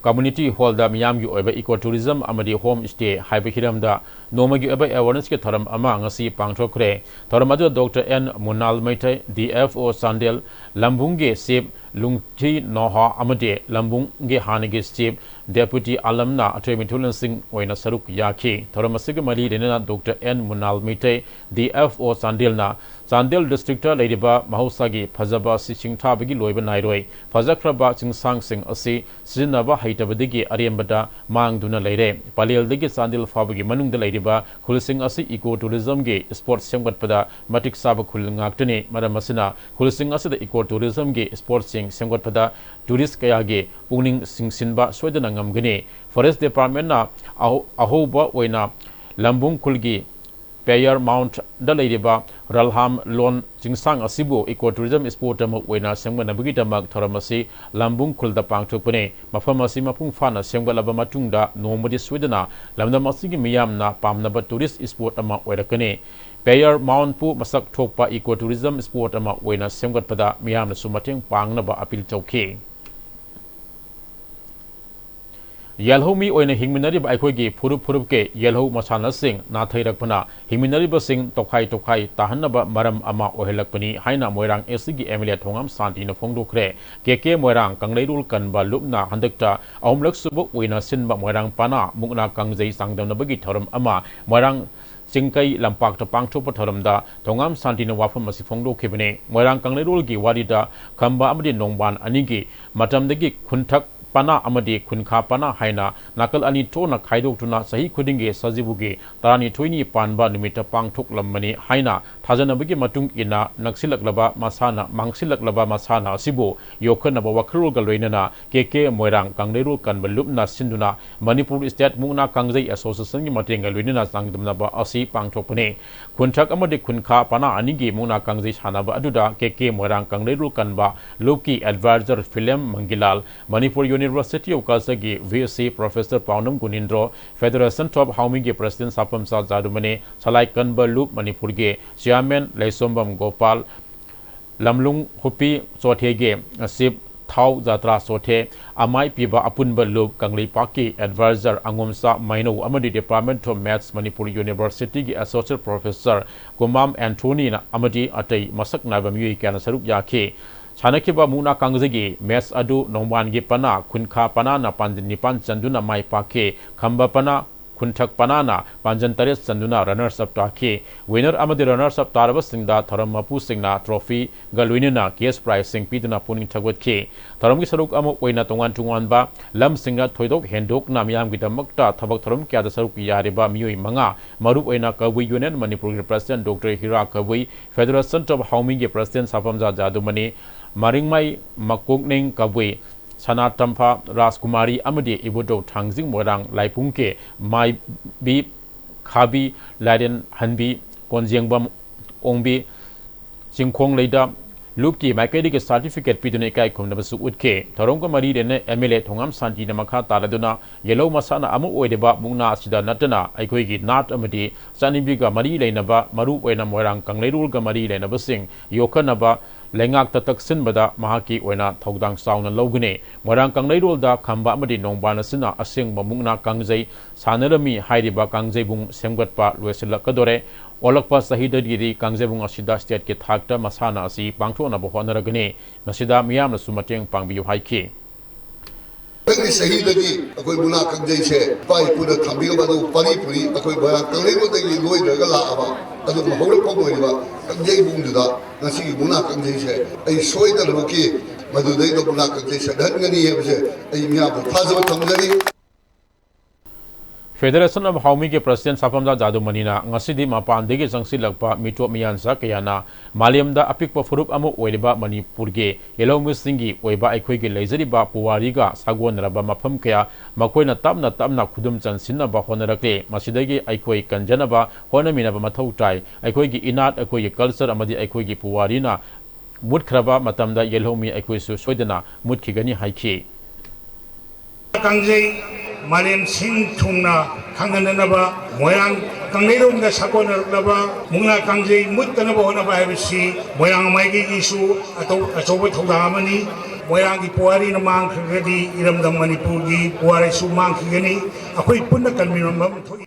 Community Hallꯗ ꯃꯤꯌꯥꯝꯒꯤ ꯑꯣꯏꯕ eco tourism ꯑꯃꯗꯤ home stay ꯍꯥꯏꯕ ꯍꯤꯔꯝꯗ ꯅꯣꯡꯃꯒꯤ ꯑꯣꯏꯕ awarenessꯀꯤ ꯊꯧꯔꯝ ꯑꯃ ꯉꯁꯤ ꯄꯥꯡꯊꯣꯛꯈ꯭ꯔꯦ꯫ ꯊꯧꯔꯝ ꯑꯗꯨꯗ Doctor N Munal Meitei, DFO Chandel, ꯂꯝꯕꯨꯡꯒꯤ chief ꯂꯨꯡꯊꯤ ꯅꯣꯍꯥ ꯑꯃꯗꯤ ꯂꯝꯕꯨꯡꯒꯤ ꯍꯥꯟꯅꯒꯤ chief Deputy ꯑꯥꯂꯝꯅ ꯑꯊꯣꯏ ꯃꯤꯊꯣꯏꯂꯣꯟꯁꯤꯡ ꯑꯣꯏꯅ ꯁꯔꯨꯛ ꯌꯥꯈꯤ꯫ ꯊꯧꯔꯝ ꯑꯁꯤꯒ ꯃꯔꯤ ꯂꯩꯅꯅ Doctor N Munal Meitei, DFO ꯆꯥꯟꯗꯦꯜꯅ Chandel districtꯇ ꯂꯩꯔꯤꯕ ꯃꯍꯧꯁꯥꯒꯤ ꯐꯖꯕ ꯑꯁꯤ ꯁꯤꯡꯊꯥꯕꯒꯤ ꯂꯣꯏꯕ ꯅꯥꯏꯔꯣꯏ꯫ ꯐꯖꯈ꯭ꯔꯕ ꯆꯤꯡꯁꯥꯡꯁꯤꯡ ꯑꯁꯤ ꯁꯤꯖꯤꯟꯅꯕ ꯍꯩꯇꯕꯗꯒꯤ ꯑꯔꯦꯝꯕꯗ ꯃꯥꯡꯗꯨꯅ ꯂꯩꯔꯦ꯫ ꯄꯂꯦꯜꯗꯒꯤ ꯆꯥꯟꯗꯦꯜ ꯐꯥꯎꯕꯒꯤ ꯃꯅꯨꯡꯗ ꯂꯩꯔꯤꯕ ꯈꯨꯜꯁꯤꯡ ꯑꯁꯤ eco tourismꯒꯤ spot ꯁꯦꯝꯒꯠꯄꯗ ꯃꯇꯤꯛ ꯆꯥꯕ ꯈꯨꯜ ꯉꯥꯛꯇꯅꯤ꯫ ꯃꯔꯝ ꯑꯁꯤꯅ ꯈꯨꯜꯁꯤꯡ ꯑꯁꯤꯗ eco tourismꯒꯤ spotꯁꯤꯡ ꯁꯦꯝꯒꯠꯄꯗ tourist ꯀꯌꯥꯒꯤ ꯄꯨꯛꯅꯤꯡ ꯆꯤꯡꯁꯤꯟꯕ ꯁꯣꯏꯗꯅ ꯉꯝꯒꯅꯤ꯫ Forest Departmentꯅ ꯑꯍꯧ-, ꯑꯍꯧꯕ ꯑꯣꯏꯅ ꯂꯝꯕꯨꯡ ꯈꯨꯜꯒꯤ Payer Mountꯗ ꯂꯩꯔꯤꯕ ꯔꯜꯍꯥꯝ ꯂꯣꯟ ꯆꯤꯡꯁꯥꯡ ꯑꯁꯤꯕꯨ eco tourism spot ꯑꯃ ꯑꯣꯏꯅ ꯁꯦꯝꯒꯠꯅꯕꯒꯤꯗꯃꯛ ꯊꯧꯔꯝ ꯑꯁꯤ ꯂꯝꯕꯨꯡ ꯈꯨꯜꯗ ꯄꯥꯡꯊꯣꯛꯄꯅꯤ꯫ ꯃꯐꯝ ꯑꯁꯤ ꯃꯄꯨꯡ ꯐꯥꯅ ꯁꯦꯝꯒꯠꯂꯕ ꯃꯇꯨꯡꯗ ꯅꯣꯡꯃꯗꯤ ꯁꯣꯏꯗꯅ ꯂꯝꯗꯝ ꯑꯁꯤꯒꯤ ꯃꯤꯌꯥꯝꯅ ꯄꯥꯝꯅꯕ tourist spot ꯑꯃ ꯑꯣꯏꯔꯛꯀꯅꯤ꯫ Payer Mountꯄꯨ ꯃꯁꯛ ꯊꯣꯛꯄ eco tourism spot ꯑꯃ ꯑꯣꯏꯅ ꯁꯦꯝꯒꯠꯄꯗ ꯃꯤꯌꯥꯝꯅꯁꯨ ꯃꯇꯦꯡ ꯄꯥꯡꯅꯕ appeal ꯇꯧꯈꯤ꯫ ꯌꯦꯜꯍꯧꯃꯤ ꯑꯣꯏꯅ ꯍꯤꯡꯃꯤꯟꯅꯔꯤꯕ ꯑꯩꯈꯣꯏꯒꯤ ꯐꯨꯔꯨꯞ ꯐꯨꯔꯨꯞꯀꯤ ꯌꯦꯜꯍꯧ ꯃꯁꯥꯟꯅꯁꯤꯡ ꯅꯥꯊꯩꯔꯛꯄꯅ ꯍꯤꯡꯃꯤꯟꯅꯔꯤꯕꯁꯤꯡ ꯇꯣꯈꯥꯏ ꯇꯣꯈꯥꯏ ꯇꯥꯍꯟꯅꯕ ꯃꯔꯝ ꯑꯃ ꯑꯣꯏꯍꯜꯂꯛꯄꯅꯤ ꯍꯥꯏꯅ ꯃꯣꯏꯔꯥꯡ ꯑꯦꯁ ꯁꯤꯒꯤ ꯑꯦꯝ ꯑꯦꯜ ꯑꯦ ꯊꯣꯉꯥꯝ ꯁꯥꯟꯇꯤꯅ ꯐꯣꯡꯗꯣꯛꯈ꯭ꯔꯦ꯫ ꯀꯦ ꯀꯦ ꯃꯣꯏꯔꯥꯡ ꯀꯪꯂꯩꯔꯣꯜ ꯀꯟꯕ ꯂꯨꯞꯅ ꯍꯟꯗꯛꯇ ꯑꯍꯨꯝꯂꯛ ꯁꯨꯕ ꯑꯣꯏꯅ ꯁꯤꯟꯕ ꯃꯣꯏꯔꯥꯡ ꯄꯅꯥ ꯃꯨꯛꯅꯥ ꯀꯥꯡꯖꯩ ꯆꯥꯡꯗꯝꯅꯕꯒꯤ ꯊꯧꯔꯝ ꯑꯃ ꯃꯣꯏꯔꯥꯡ ꯆꯤꯡꯀꯩ ꯂꯝꯄꯥꯛꯇ ꯄꯥꯡꯊꯣꯛꯄ ꯊꯧꯔꯝꯗ ꯊꯣꯉꯥꯝ ꯁꯥꯟꯇꯤꯅ ꯋꯥꯐꯝ ꯑꯁꯤ ꯐꯣꯡꯗꯣꯛꯈꯤꯕꯅꯤ꯫ ꯃꯣꯏꯔꯥꯡ ꯀꯪꯂꯩꯔꯣꯜꯒꯤ ꯋꯥꯔꯤꯗ ꯈꯝꯕ ꯑꯃꯗꯤ ꯅꯣꯡꯕꯥꯟ ꯑꯅꯤꯒꯤ ꯃꯇꯝꯗꯒꯤ ꯈꯨꯟꯊꯛ ꯄꯅꯥ ꯑꯃꯗꯤ ꯈꯨꯟꯈꯥ ꯄꯅꯥ ꯍꯥꯏꯅ ꯅꯥꯀꯜ ꯑꯅꯤ ꯊꯣꯛꯅ ꯈꯥꯏꯗꯣꯛꯇꯨꯅ ꯆꯍꯤ ꯈꯨꯗꯤꯡꯒꯤ ꯁꯖꯤꯕꯨꯒꯤ ꯇꯔꯥꯅꯤꯊꯣꯏꯅꯤ ꯄꯥꯟꯕ ꯅꯨꯃꯤꯠꯇ ꯄꯥꯡꯊꯣꯛꯂꯝꯕꯅꯤ ꯍꯥꯏꯅ ꯊꯥꯖꯅꯕꯒꯤ ꯃꯇꯨꯡ ꯏꯟꯅ ꯅꯛꯁꯤꯜꯂꯛꯂꯕ ꯃꯁꯥꯟꯅ, ꯃꯥꯡꯁꯤꯜꯂꯛꯂꯕ ꯃꯁꯥꯟꯅ ꯑꯁꯤꯕꯨ ꯌꯣꯛꯈꯠꯅꯕ ꯋꯥꯈꯜꯂꯣꯟꯒ ꯂꯣꯏꯅꯅ ꯀꯦ ꯀꯦ ꯃꯣꯏꯔꯥꯡ ꯀꯪꯂꯩꯔꯣꯜ ꯀꯟꯕ ꯂꯨꯞꯅ ꯁꯤꯟꯗꯨꯅ ꯃꯅꯤꯄꯨꯔ ꯁ꯭ꯇꯦꯠ ꯃꯨꯛꯅꯥ ꯀꯥꯡꯖꯩ ꯑꯦꯁꯣꯁꯤꯌꯦꯁꯟꯒꯤ ꯃꯇꯦꯡꯒ ꯂꯣꯏꯅꯅ ꯆꯥꯡꯗꯝꯅꯕ ꯑꯁꯤ ꯄꯥꯡꯊꯣꯛꯄꯅꯤ꯫ ꯈꯨꯟꯊꯛ ꯑꯃꯗꯤ ꯈꯨꯟꯈꯥ ꯄꯅꯥ ꯑꯅꯤꯒꯤ ꯃꯨꯛꯅꯥ ꯀꯥꯡꯖꯩ ꯁꯥꯟꯅꯕ ꯑꯗꯨꯗ ꯀꯦ ꯀꯦ ꯃꯣꯏꯔꯥꯡ ꯀꯪꯂꯩꯔꯣꯜ ꯀꯟꯕ ꯂꯨꯞꯀꯤ adviser Philem Mangilal, Manipur University of Culture ꯒꯤ V C professor Paonam Gunindro, Federation of ꯍꯥꯎꯃꯤꯒꯤ ꯄ꯭ꯔꯁꯤꯗꯦꯟ ꯁꯥꯐꯝꯆꯥ ꯖꯥꯗꯨꯃꯅꯤ, ꯁꯂꯥꯏ ꯀꯟꯕ ꯂꯨꯞ ꯃꯅꯤꯄꯨꯔꯒꯤ ꯆꯤꯌꯥꯔꯃꯦꯟ ꯂꯩꯁꯣꯝꯕꯝ ꯒꯣꯄꯥꯜ, ꯂꯝꯂꯨꯡ ꯍꯨꯄꯤ ꯆꯣꯊꯦꯒꯤ ꯆꯤꯞ ꯊꯥꯎ ꯖꯥꯇ꯭ꯔꯥ ꯆꯣꯊꯦ, ꯑꯃꯥꯏ ꯄꯤꯕ ꯑꯄꯨꯟꯕ ꯂꯨꯞ ꯀꯪꯂꯩꯄꯥꯛꯀꯤ ꯑꯦꯗꯚꯥꯏꯖꯔ ꯑꯉꯣꯝꯆꯥ ꯃꯩꯅꯧ ꯑꯃꯗꯤ Department of Maths Manipur University ꯒꯤ ꯑꯦꯁꯣꯁꯤꯌꯦꯠ ꯄ꯭ꯔꯣꯐꯦꯁꯔ ꯀꯨꯃꯥꯝ ꯑꯦꯟꯊꯣꯅꯤꯅ ꯑꯃꯗꯤ ꯑꯇꯩ ꯃꯁꯛ ꯅꯥꯏꯕ ꯃꯤꯑꯣꯏ ꯀꯌꯥꯅ ꯁꯔꯨꯛ ꯌꯥꯈꯤ꯫ ꯁꯥꯟꯅꯈꯤꯕ ꯃꯨꯛꯅꯥ ꯀꯥꯡꯖꯩꯒꯤ ꯃꯦꯠꯆ ꯑꯗꯨ ꯅꯣꯡꯕꯥꯟꯒꯤ ꯄꯅꯥ ꯈꯨꯟꯈꯥ ꯄꯅꯥꯅ ꯄꯥꯟꯖꯟ ꯅꯤꯄꯥꯟ ꯆꯟꯗꯨꯅ ꯃꯥꯏ ꯄꯥꯛꯈꯤ꯫ ꯈꯝꯕ ꯄꯅꯥ ꯈꯨꯟꯊꯛ ꯄꯅꯥꯅ ꯄꯥꯟꯖꯟ ꯇꯔꯦꯠ ꯆꯟꯗꯨꯅ ꯔꯅꯔꯁ ꯑꯞ ꯇꯥꯈꯤ꯫ ꯋꯤꯅꯔ ꯑꯃꯗꯤ ꯔꯅꯔꯁ ꯑꯞ ꯇꯥꯔꯕꯁꯤꯡꯗ ꯊꯧꯔꯝ ꯃꯄꯨꯁꯤꯡꯅ ꯇ꯭ꯔꯣꯐꯤꯒ ꯂꯣꯏꯅꯅ ꯀꯦꯁ ꯄ꯭ꯔꯥꯏꯖꯁꯤꯡ ꯄꯤꯗꯨꯅ ꯄꯨꯛꯅꯤꯡ ꯊꯧꯒꯠꯈꯤ꯫ ꯊꯧꯔꯝꯒꯤ ꯁꯔꯨꯛ ꯑꯃ ꯑꯣꯏꯅ ꯇꯣꯉꯥꯟ ꯇꯣꯉꯥꯟꯕ ꯂꯝꯁꯤꯡꯗ ꯊꯣꯏꯗꯣꯛ ꯍꯦꯟꯗꯣꯛꯅ ꯃꯤꯌꯥꯝꯒꯤꯗꯃꯛꯇ ꯊꯕꯛ ꯊꯧꯔꯝ ꯀꯌꯥꯗ ꯁꯔꯨꯛ ꯌꯥꯔꯤꯕ ꯃꯤꯑꯣꯏ ꯃꯉꯥ, ꯃꯔꯨꯑꯣꯏꯅ ꯀꯕꯨꯏ ꯌꯨꯅꯤꯌꯟ ꯃꯅꯤꯄꯨꯔꯒꯤ president doctor Hira Kabui, Federation of ꯍꯥꯎꯃꯤꯒꯤ ꯄ꯭ꯔꯁꯤꯗꯦꯟ ꯁꯥꯐꯝꯖꯥ ꯖꯥꯗꯨꯃꯅꯤ, ꯃꯔꯤꯡꯃꯩ ꯃꯀꯣꯛꯅꯤꯡ ꯀꯕꯨꯏ, ꯁꯅꯥꯇꯝꯐꯥ ꯔꯥꯖꯀꯨꯃꯥꯔꯤ ꯑꯃꯗꯤ ꯏꯕꯨꯙꯧ ꯊꯥꯡꯖꯤꯡ ꯃꯣꯏꯔꯥꯡ ꯂꯥꯏꯄꯨꯡꯀꯦ ꯃꯥꯏꯕꯤ ꯈꯥꯕꯤ ꯂꯥꯏꯔꯦꯟ ꯍꯟꯕꯤ ꯀꯣꯟꯖꯦꯡꯕꯝ ꯑꯣꯡꯕꯤ ꯆꯤꯡꯈꯣꯡꯂꯩꯗ ꯂꯨꯞꯀꯤ ꯃꯥꯏꯀꯩꯗꯒꯤ ꯁꯥꯔꯇꯤꯐꯤꯀꯦꯠ ꯄꯤꯗꯨꯅ ꯏꯀꯥꯏ ꯈꯨꯝꯅꯕꯁꯨ ꯎꯠꯈꯤ꯫ ꯊꯧꯔꯝꯒ ꯃꯔꯤ ꯂꯩꯅꯅ ꯑꯦꯝ ꯑꯦꯜ ꯑꯦ ꯊꯣꯉꯥꯝ ꯁꯥꯟꯇꯤꯅ ꯃꯈꯥ ꯇꯥꯔꯗꯨꯅ ꯌꯦꯜꯍꯧ ꯃꯁꯥꯟꯅ ꯑꯃ ꯑꯣꯏꯔꯤꯕ ꯃꯨꯛꯅꯥ ꯑꯁꯤꯗ ꯅꯠꯇꯅ ꯑꯩꯈꯣꯏꯒꯤ ꯅꯥꯠ ꯑꯃꯗꯤ ꯆꯠꯅꯕꯤꯒ ꯃꯔꯤ ꯂꯩꯅꯕ, ꯃꯔꯨꯑꯣꯏꯅ ꯃꯣꯏꯔꯥꯡ ꯀꯪꯂꯩꯔꯣꯜꯒ ꯃꯔꯤ ꯂꯩꯅꯕꯁꯤꯡ ꯌꯣꯛꯈꯠꯅꯕ ꯂꯩꯉꯥꯛꯇ ꯇꯛꯁꯤꯟꯕꯗ ꯃꯍꯥꯛꯀꯤ ꯑꯣꯏꯅ ꯊꯧꯗꯥꯡ ꯆꯥꯎꯅ ꯂꯧꯒꯅꯤ꯫ ꯃꯣꯏꯔꯥꯡ ꯀꯪꯂꯩꯔꯣꯜꯗ ꯈꯝꯕ ꯑꯃꯗꯤ ꯅꯣꯡꯕꯥꯟ ꯑꯁꯤꯅ ꯑꯁꯦꯡꯕ ꯃꯨꯛꯅꯥ ꯀꯥꯡꯖꯩ ꯁꯥꯟꯅꯔꯝꯃꯤ ꯍꯥꯏꯔꯤꯕ ꯀꯥꯡꯖꯩꯕꯨꯡ ꯁꯦꯝꯒꯠꯄ ꯂꯣꯏꯁꯤꯜꯂꯛꯀꯗꯣꯔꯦ꯫ ꯑꯣꯜꯂꯛꯄ ꯆꯍꯤꯗꯒꯤꯗꯤ ꯀꯥꯡꯖꯩꯕꯨꯡ ꯑꯁꯤꯗ ꯁ꯭ꯇꯦꯠꯀꯤ ꯊꯥꯛꯇ ꯃꯁꯥꯟꯅ ꯑꯁꯤ ꯄꯥꯡꯊꯣꯛꯅꯕ ꯍꯣꯠꯅꯔꯒꯅꯤ꯫ ꯃꯁꯤꯗ ꯃꯤꯌꯥꯝꯅꯁꯨ ꯃꯇꯦꯡ ꯄꯥꯡꯕꯤꯌꯨ ꯍꯥꯏꯈꯤ꯫ ꯃꯊꯪꯒꯤ ꯆꯍꯤꯗꯗꯤ ꯑꯩꯈꯣꯏ ꯃꯨꯛꯅꯥ ꯀꯥꯡꯖꯩꯁꯦ ꯏꯄꯥ ꯏꯄꯨꯅ ꯊꯝꯕꯤꯔꯝꯕ ꯑꯗꯨ ꯄꯔꯤ ꯄꯨꯔꯤ ꯑꯩꯈꯣꯏ ꯃꯣꯏꯔꯥꯡ ꯀꯪꯂꯩꯔꯣꯜꯗꯒꯤ ꯂꯣꯏꯅꯔꯒ ꯂꯥꯛꯑꯕ ꯑꯗꯨꯒꯨꯝꯕ ꯍꯧꯔꯛꯐꯝ ꯑꯣꯏꯔꯤꯕ ꯀꯥꯡꯖꯩꯕꯨꯡꯗꯨꯗ ꯉꯁꯤꯒꯤ ꯃꯨꯛꯅꯥ ꯀꯥꯡꯖꯩꯁꯦ ꯑꯩ ꯁꯣꯏꯗꯅꯃꯛꯀꯤ ꯃꯗꯨꯗꯩꯗ ꯃꯨꯛꯅꯥ ꯀꯥꯡꯖꯩ ꯁꯦꯠꯍꯟꯒꯅꯤ ꯍꯥꯏꯕꯁꯦ ꯑꯩ ꯃꯤꯌꯥꯝꯗ ꯊꯥꯖꯕ ꯊꯝꯖꯔꯤ꯫ Federation of ꯍꯥꯎꯃꯤꯒꯤ president ꯁꯥꯐꯝꯖꯥ ꯖꯥꯗꯨꯃꯅꯤꯅ ꯉꯁꯤꯗꯤ ꯃꯄꯥꯟꯗꯒꯤ ꯆꯪꯁꯤꯜꯂꯛꯄ ꯃꯤꯇꯣꯞ ꯃꯤꯌꯥꯟꯆꯥ ꯀꯌꯥꯅ ꯃꯥꯂꯦꯝꯗ ꯑꯄꯤꯛꯄ ꯐꯨꯔꯨꯞ ꯑꯃ ꯑꯣꯏꯔꯤꯕ ꯃꯅꯤꯄꯨꯔꯒꯤ ꯌꯦꯜꯍꯧꯃꯤꯁꯤꯡꯒꯤ ꯑꯣꯏꯕ ꯑꯩꯈꯣꯏꯒꯤ ꯂꯩꯖꯔꯤꯕ ꯄꯨꯋꯥꯔꯤꯒ ꯁꯥꯒꯣꯟꯅꯔꯕ ꯃꯐꯝ ꯀꯌꯥ ꯃꯈꯣꯏꯅ ꯇꯞꯅ ꯇꯞꯅ ꯈꯨꯗꯨꯝ ꯆꯟꯁꯤꯟꯅꯕ ꯍꯣꯠꯅꯔꯛꯂꯤ꯫ ꯃꯁꯤꯗꯒꯤ ꯑꯩꯈꯣꯏ ꯀꯟꯖꯅꯕ ꯍꯣꯠꯅꯃꯤꯟꯅꯕ ꯃꯊꯧ ꯇꯥꯏ꯫ ꯑꯩꯈꯣꯏꯒꯤ ꯏꯅꯥꯠ, ꯑꯩꯈꯣꯏꯒꯤ culture ꯑꯃꯗꯤ ꯑꯩꯈꯣꯏꯒꯤ ꯄꯨꯋꯥꯔꯤꯅ ꯃꯨꯠꯈ꯭ꯔꯕ ꯃꯇꯝꯗ ꯌꯦꯜꯍꯧꯃꯤ ꯑꯩꯈꯣꯏꯁꯨ ꯁꯣꯏꯗꯅ ꯃꯨꯠꯈꯤꯒꯅꯤ ꯍꯥꯏꯈꯤ꯫ ꯀꯥꯡꯖꯩ ꯃꯥꯂꯦꯝ ꯁꯤꯟ ꯊꯨꯡꯅ ꯈꯪꯍꯟꯅꯅꯕ ꯃꯣꯏꯔꯥꯡ ꯀꯪꯂꯩꯔꯣꯝꯗ ꯁꯥꯒꯣꯟꯅꯔꯛꯂꯕ ꯃꯨꯛꯅꯥ ꯀꯥꯡꯖꯩ ꯃꯨꯠꯇꯅꯕ ꯍꯣꯠꯅꯕ ꯍꯥꯏꯕꯁꯤ ꯃꯣꯏꯔꯥꯡ ꯃꯥꯏꯀꯩꯒꯤꯁꯨ ꯑꯇꯧ-, ꯑꯆꯧꯕ ꯊꯧꯗꯥꯡ ꯑꯃꯅꯤ꯫ ꯃꯣꯏꯔꯥꯡꯒꯤ ꯄꯨꯋꯥꯔꯤꯅ ꯃꯥꯡꯈ꯭ꯔꯒꯗꯤ ꯏꯔꯝꯗꯝ ꯃꯅꯤꯄꯨꯔꯒꯤ ꯄꯨꯋꯥꯔꯤꯁꯨ ꯃꯥꯡꯈꯤꯒꯅꯤ꯫ ꯑꯩꯈꯣꯏ ꯄꯨꯟꯅ ꯀꯟꯃꯤꯟꯅꯕ ꯑꯃ ꯊꯣꯛꯏ꯫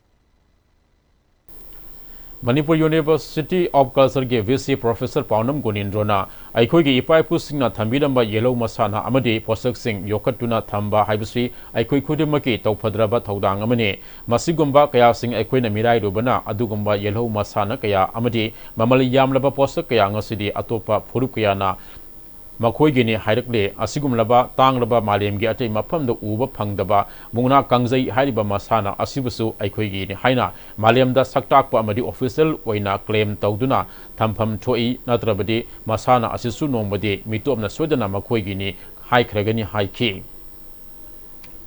Manipur University of Cultureꯒꯤ V C Professor ꯄꯥꯎꯅꯝ ꯒꯨꯅꯦꯟꯗ꯭ꯔꯣꯅ ꯑꯩꯈꯣꯏꯒꯤ ꯏꯄꯥ ꯏꯄꯨꯁꯤꯡꯅ ꯊꯝꯕꯤꯔꯝꯕ ꯌꯦꯜꯍꯧ ꯃꯁꯥꯟꯅ ꯑꯃꯗꯤ ꯄꯣꯠꯁꯛꯁꯤꯡ ꯌꯣꯛꯈꯠꯇꯨꯅ ꯊꯝꯕ ꯍꯥꯏꯕꯁꯤ ꯑꯩꯈꯣꯏ ꯈꯨꯗꯤꯡꯃꯛꯀꯤ ꯇꯧꯐꯗ꯭ꯔꯕ ꯊꯧꯗꯥꯡ ꯑꯃꯅꯤ꯫ ꯃꯁꯤꯒꯨꯝꯕ ꯀꯌꯥꯁꯤꯡ ꯑꯩꯈꯣꯏꯅ ꯃꯤꯔꯥꯏꯔꯨꯕꯅ ꯑꯗꯨꯒꯨꯝꯕ ꯌꯦꯜꯍꯧ ꯃꯁꯥꯟꯅ ꯀꯌꯥ ꯑꯃꯗꯤ ꯃꯃꯜ ꯌꯥꯝꯂꯕ ꯄꯣꯠꯁꯛ ꯀꯌꯥ ꯉꯁꯤꯗꯤ ꯑꯇꯣꯞꯄ ꯐꯨꯔꯨꯞ ꯀꯌꯥꯅ ꯃꯈꯣꯏꯒꯤꯅꯤ ꯍꯥꯏꯔꯛꯂꯦ꯫ ꯑꯁꯤꯒꯨꯝꯂꯕ ꯇꯥꯡꯂꯕ ꯃꯥꯂꯦꯝꯒꯤ ꯑꯇꯩ ꯃꯐꯝꯗ ꯎꯕ ꯐꯪꯗꯕ ꯃꯨꯛꯅꯥ ꯀꯥꯡꯖꯩ ꯍꯥꯏꯔꯤꯕ ꯃꯁꯥꯟꯅ ꯑꯁꯤꯕꯨꯁꯨ ꯑꯩꯈꯣꯏꯒꯤꯅꯤ ꯍꯥꯏꯅ ꯃꯥꯂꯦꯝꯗ ꯁꯛꯇꯥꯛꯄ ꯑꯃꯗꯤ official ꯑꯣꯏꯅ claim ꯇꯧꯗꯨꯅ ꯊꯝꯐꯝ ꯊꯣꯛꯏ꯫ ꯅꯠꯇ꯭ꯔꯕꯗꯤ ꯃꯁꯥꯟꯅ ꯑꯁꯤꯁꯨ ꯅꯣꯡꯃꯗꯤ ꯃꯤꯇꯣꯞꯅ ꯁꯣꯏꯗꯅ ꯃꯈꯣꯏꯒꯤꯅꯤ ꯍꯥꯏꯈ꯭ꯔꯒꯅꯤ ꯍꯥꯏꯈꯤ꯫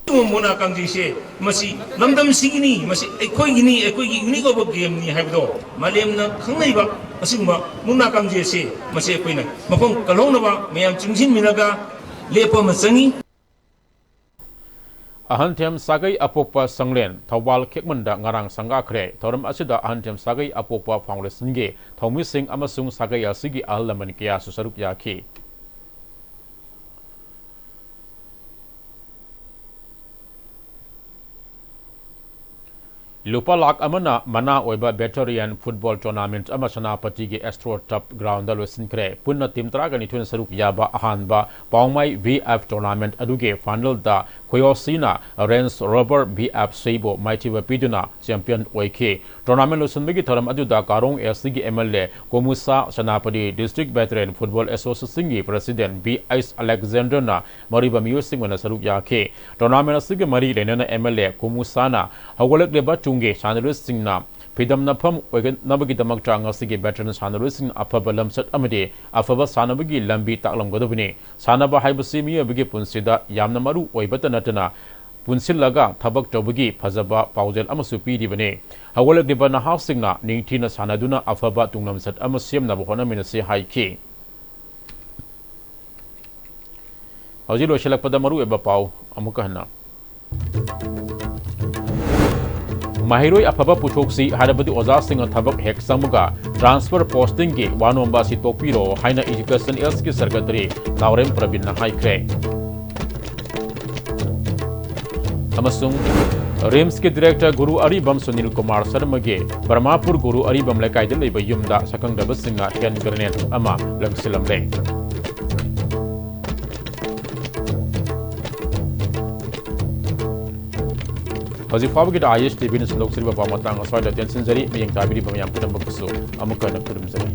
ꯃꯨꯛꯅꯥ ꯀꯥꯡꯖꯩꯁꯦ ꯃꯁꯤ ꯂꯝꯗꯝꯁꯤꯒꯤꯅꯤ, ꯃꯁꯤ ꯑꯩꯈꯣꯏꯒꯤꯅꯤ, ꯑꯩꯈꯣꯏꯒꯤ unique ꯑꯣꯏꯕ gameꯅꯤ ꯍꯥꯏꯕꯗꯣ ꯃꯥꯂꯦꯝꯅ ꯈꯪꯅꯔꯤꯕ ꯑꯁꯤꯒꯨꯝꯕ ꯃꯨꯛꯅꯥ ꯀꯥꯡꯖꯩ ꯑꯁꯤ ꯃꯁꯤ ꯑꯩꯈꯣꯏꯅ ꯃꯐꯝ ꯀꯜꯍꯧꯅꯕ ꯃꯌꯥꯝ ꯆꯨꯡꯁꯤꯟꯃꯤꯟꯅꯒ ꯂꯦꯞꯄ ꯑꯃ ꯆꯪꯉꯤ꯫ ꯑꯍꯟꯊꯦꯝ ꯁꯥꯒꯩ ꯑꯄꯣꯛꯄ ꯁꯪꯂꯦꯟ ꯊꯧꯕꯥꯜ ꯈꯦꯛꯃꯟꯗ ꯉꯔꯥꯡ ꯁꯪꯒꯥꯈ꯭ꯔꯦ꯫ ꯊꯧꯔꯝ ꯑꯁꯤꯗ ꯑꯍꯟꯊꯦꯝ ꯁꯥꯒꯩ ꯑꯄꯣꯛꯄ ꯐꯥꯎꯟꯗꯦꯁꯟꯒꯤ ꯊꯧꯃꯤꯁꯤꯡ ꯑꯃꯁꯨꯡ ꯁꯥꯒꯩ ꯑꯁꯤꯒꯤ ꯑꯍꯜ ꯂꯃꯟ ꯀꯌꯥꯁꯨ ꯁꯔꯨꯛ ꯌꯥꯈꯤ꯫ ꯂꯨꯄꯥ ꯂꯥꯈ ꯑꯃꯅ ꯃꯅꯥ ꯑꯣꯏꯕ veteran football tournament ꯑꯃ ꯁꯦꯅꯥꯄꯇꯤꯒꯤ ꯑꯦꯁꯇ꯭ꯔꯣ ꯇꯔꯐ ꯒ꯭ꯔꯥꯎꯟꯗ ꯂꯣꯏꯁꯤꯟꯈ꯭ꯔꯦ꯫ ꯄꯨꯟꯅ ꯇꯤꯝ ꯇꯔꯥꯒ ꯅꯤꯊꯣꯏꯅ ꯁꯔꯨꯛ ꯌꯥꯕ ꯑꯍꯥꯟꯕ ꯄꯥꯎꯃꯥꯏ V F tournament ꯑꯗꯨꯒꯤ ꯐꯥꯏꯅꯦꯜꯗ ꯈꯨꯌꯣꯁꯤꯅ ꯔꯦꯟꯖ ꯔꯣꯕꯔ V F Cꯕꯨ ꯃꯥꯏꯊꯤꯕ ꯄꯤꯗꯨꯅ ꯆꯦꯝꯄꯤꯌꯟ ꯑꯣꯏꯈꯤ꯫ ꯇꯣꯔꯅꯥꯃꯦꯟ ꯂꯣꯏꯁꯤꯟꯕꯒꯤ ꯊꯧꯔꯝ ꯑꯗꯨꯗ ꯀꯥꯔꯣꯡ ꯑꯦꯁ ꯁꯤꯒꯤ M L A Komusa, Senapati district veteran football ꯑꯦꯁꯣꯁꯤꯌꯦꯁꯟꯒꯤ ꯄ꯭ꯔꯁꯤꯗꯦꯟ ꯕꯤ ꯑꯩꯆ ꯑꯂꯦꯛꯖꯦꯟꯗꯔꯅ ꯃꯔꯨꯑꯣꯏꯕ ꯃꯤꯑꯣꯏꯁꯤꯡ ꯑꯣꯏꯅ ꯁꯔꯨꯛ ꯌꯥꯈꯤ꯫ ꯇꯣꯔꯅꯥꯃꯦꯟ ꯑꯁꯤꯒꯤ ꯃꯔꯤ ꯂꯩꯅꯅ M L A ꯀꯣꯃꯨꯁꯥꯅ ꯍꯧꯒꯠꯂꯛꯂꯤꯕ ꯇꯨꯡꯒꯤ ꯁꯥꯟꯅꯔꯣꯏꯁꯤꯡꯅ ꯐꯤꯗꯝꯅꯐꯝ ꯑꯣꯏꯒꯅꯕꯒꯤꯗꯃꯛꯇ ꯉꯁꯤꯒꯤ ꯚꯦꯇꯔꯦꯟ ꯁꯥꯟꯅꯔꯣꯏꯁꯤꯡ ꯑꯐꯕ ꯂꯝꯆꯠ ꯑꯃꯗꯤ ꯑꯐꯕ ꯁꯥꯟꯅꯕꯒꯤ ꯂꯝꯕꯤ ꯇꯥꯛꯂꯝꯒꯗꯕꯅꯤ꯫ ꯁꯥꯟꯅꯕ ꯍꯥꯏꯕꯁꯤ ꯃꯤꯑꯣꯏꯕꯒꯤ ꯄꯨꯟꯁꯤꯗ ꯌꯥꯝꯅ ꯃꯔꯨ ꯑꯣꯏꯕꯇ ꯅꯠꯇꯅ ꯄꯨꯟꯁꯤꯜꯂꯒ ꯊꯕꯛ ꯇꯧꯕꯒꯤ ꯐꯖꯕ ꯄꯥꯎꯖꯦꯜ ꯑꯃꯁꯨ ꯄꯤꯔꯤꯕꯅꯤ꯫ ꯍꯧꯒꯠꯂꯛꯂꯤꯕ ꯅꯍꯥꯁꯤꯡꯅ ꯅꯤꯡꯊꯤꯅ ꯁꯥꯟꯅꯗꯨꯅ ꯑꯐꯕ ꯇꯨꯡꯂꯝꯆꯠ ꯑꯃ ꯁꯦꯝꯅꯕ ꯍꯣꯠꯅꯃꯤꯟꯅꯁꯤ ꯍꯥꯏꯈꯤ꯫ ꯍꯧꯖꯤꯛ ꯂꯣꯏꯁꯤꯜꯂꯛꯄꯗ ꯃꯔꯨꯑꯣꯏꯕ ꯄꯥꯎ ꯑꯃꯨꯛꯀ ꯍꯟꯅ꯫ ꯃꯍꯩꯔꯣꯏ ꯑꯐꯕ ꯄꯨꯊꯣꯛꯁꯤ ꯍꯥꯏꯔꯕꯗꯤ ꯑꯣꯖꯥꯁꯤꯡꯅ ꯊꯕꯛ ꯍꯦꯛ ꯆꯪꯕꯒ transfer postingꯒꯤ ꯋꯥꯅꯣꯝꯕ ꯑꯁꯤ ꯇꯣꯛꯄꯤꯔꯣ ꯍꯥꯏꯅ Education Lꯒꯤ Secretary ꯅꯥꯎꯔꯦꯝ ꯄ꯭ꯔꯕꯤꯟꯅ ꯍꯥꯏꯈ꯭ꯔꯦ꯫ ꯑꯃꯁꯨꯡ RIMSꯀꯤ Director ꯒꯨꯔꯨ ꯑꯔꯤꯕꯝ ꯁꯨꯅꯤꯜ ꯀꯨꯃꯥꯔ ꯁꯔꯃꯒꯤ ꯕ꯭ꯔꯍ꯭ꯃꯄꯨꯔ ꯒꯨꯔꯨ ꯑꯔꯤꯕꯝ ꯂꯩꯀꯥꯏꯗ ꯂꯩꯕ ꯌꯨꯝꯗ ꯁꯛꯈꯪꯗꯕꯁꯤꯡꯅ hand grenade ꯑꯃ ꯂꯪꯁꯤꯜꯂꯝꯂꯦ꯫ ꯍꯧꯖꯤꯛ ꯐꯥꯎꯕꯒꯤꯗ ISTVꯅ ꯁꯟꯗꯣꯛꯆꯔꯤꯕ ꯄꯥꯎ ꯃꯇꯥꯡ ꯑꯁ꯭ꯋꯥꯏꯗ ꯇꯦꯟꯁꯤꯟꯖꯔꯤ꯫ ꯃꯤꯠꯌꯦꯡ ꯇꯥꯕꯤꯔꯤꯕ ꯃꯌꯥꯝ ꯄꯨꯝꯅꯃꯛꯄꯨꯁꯨ ꯑꯃꯨꯛꯀ ꯍꯟꯅ ꯈꯨꯔꯨꯝꯖꯔꯤ꯫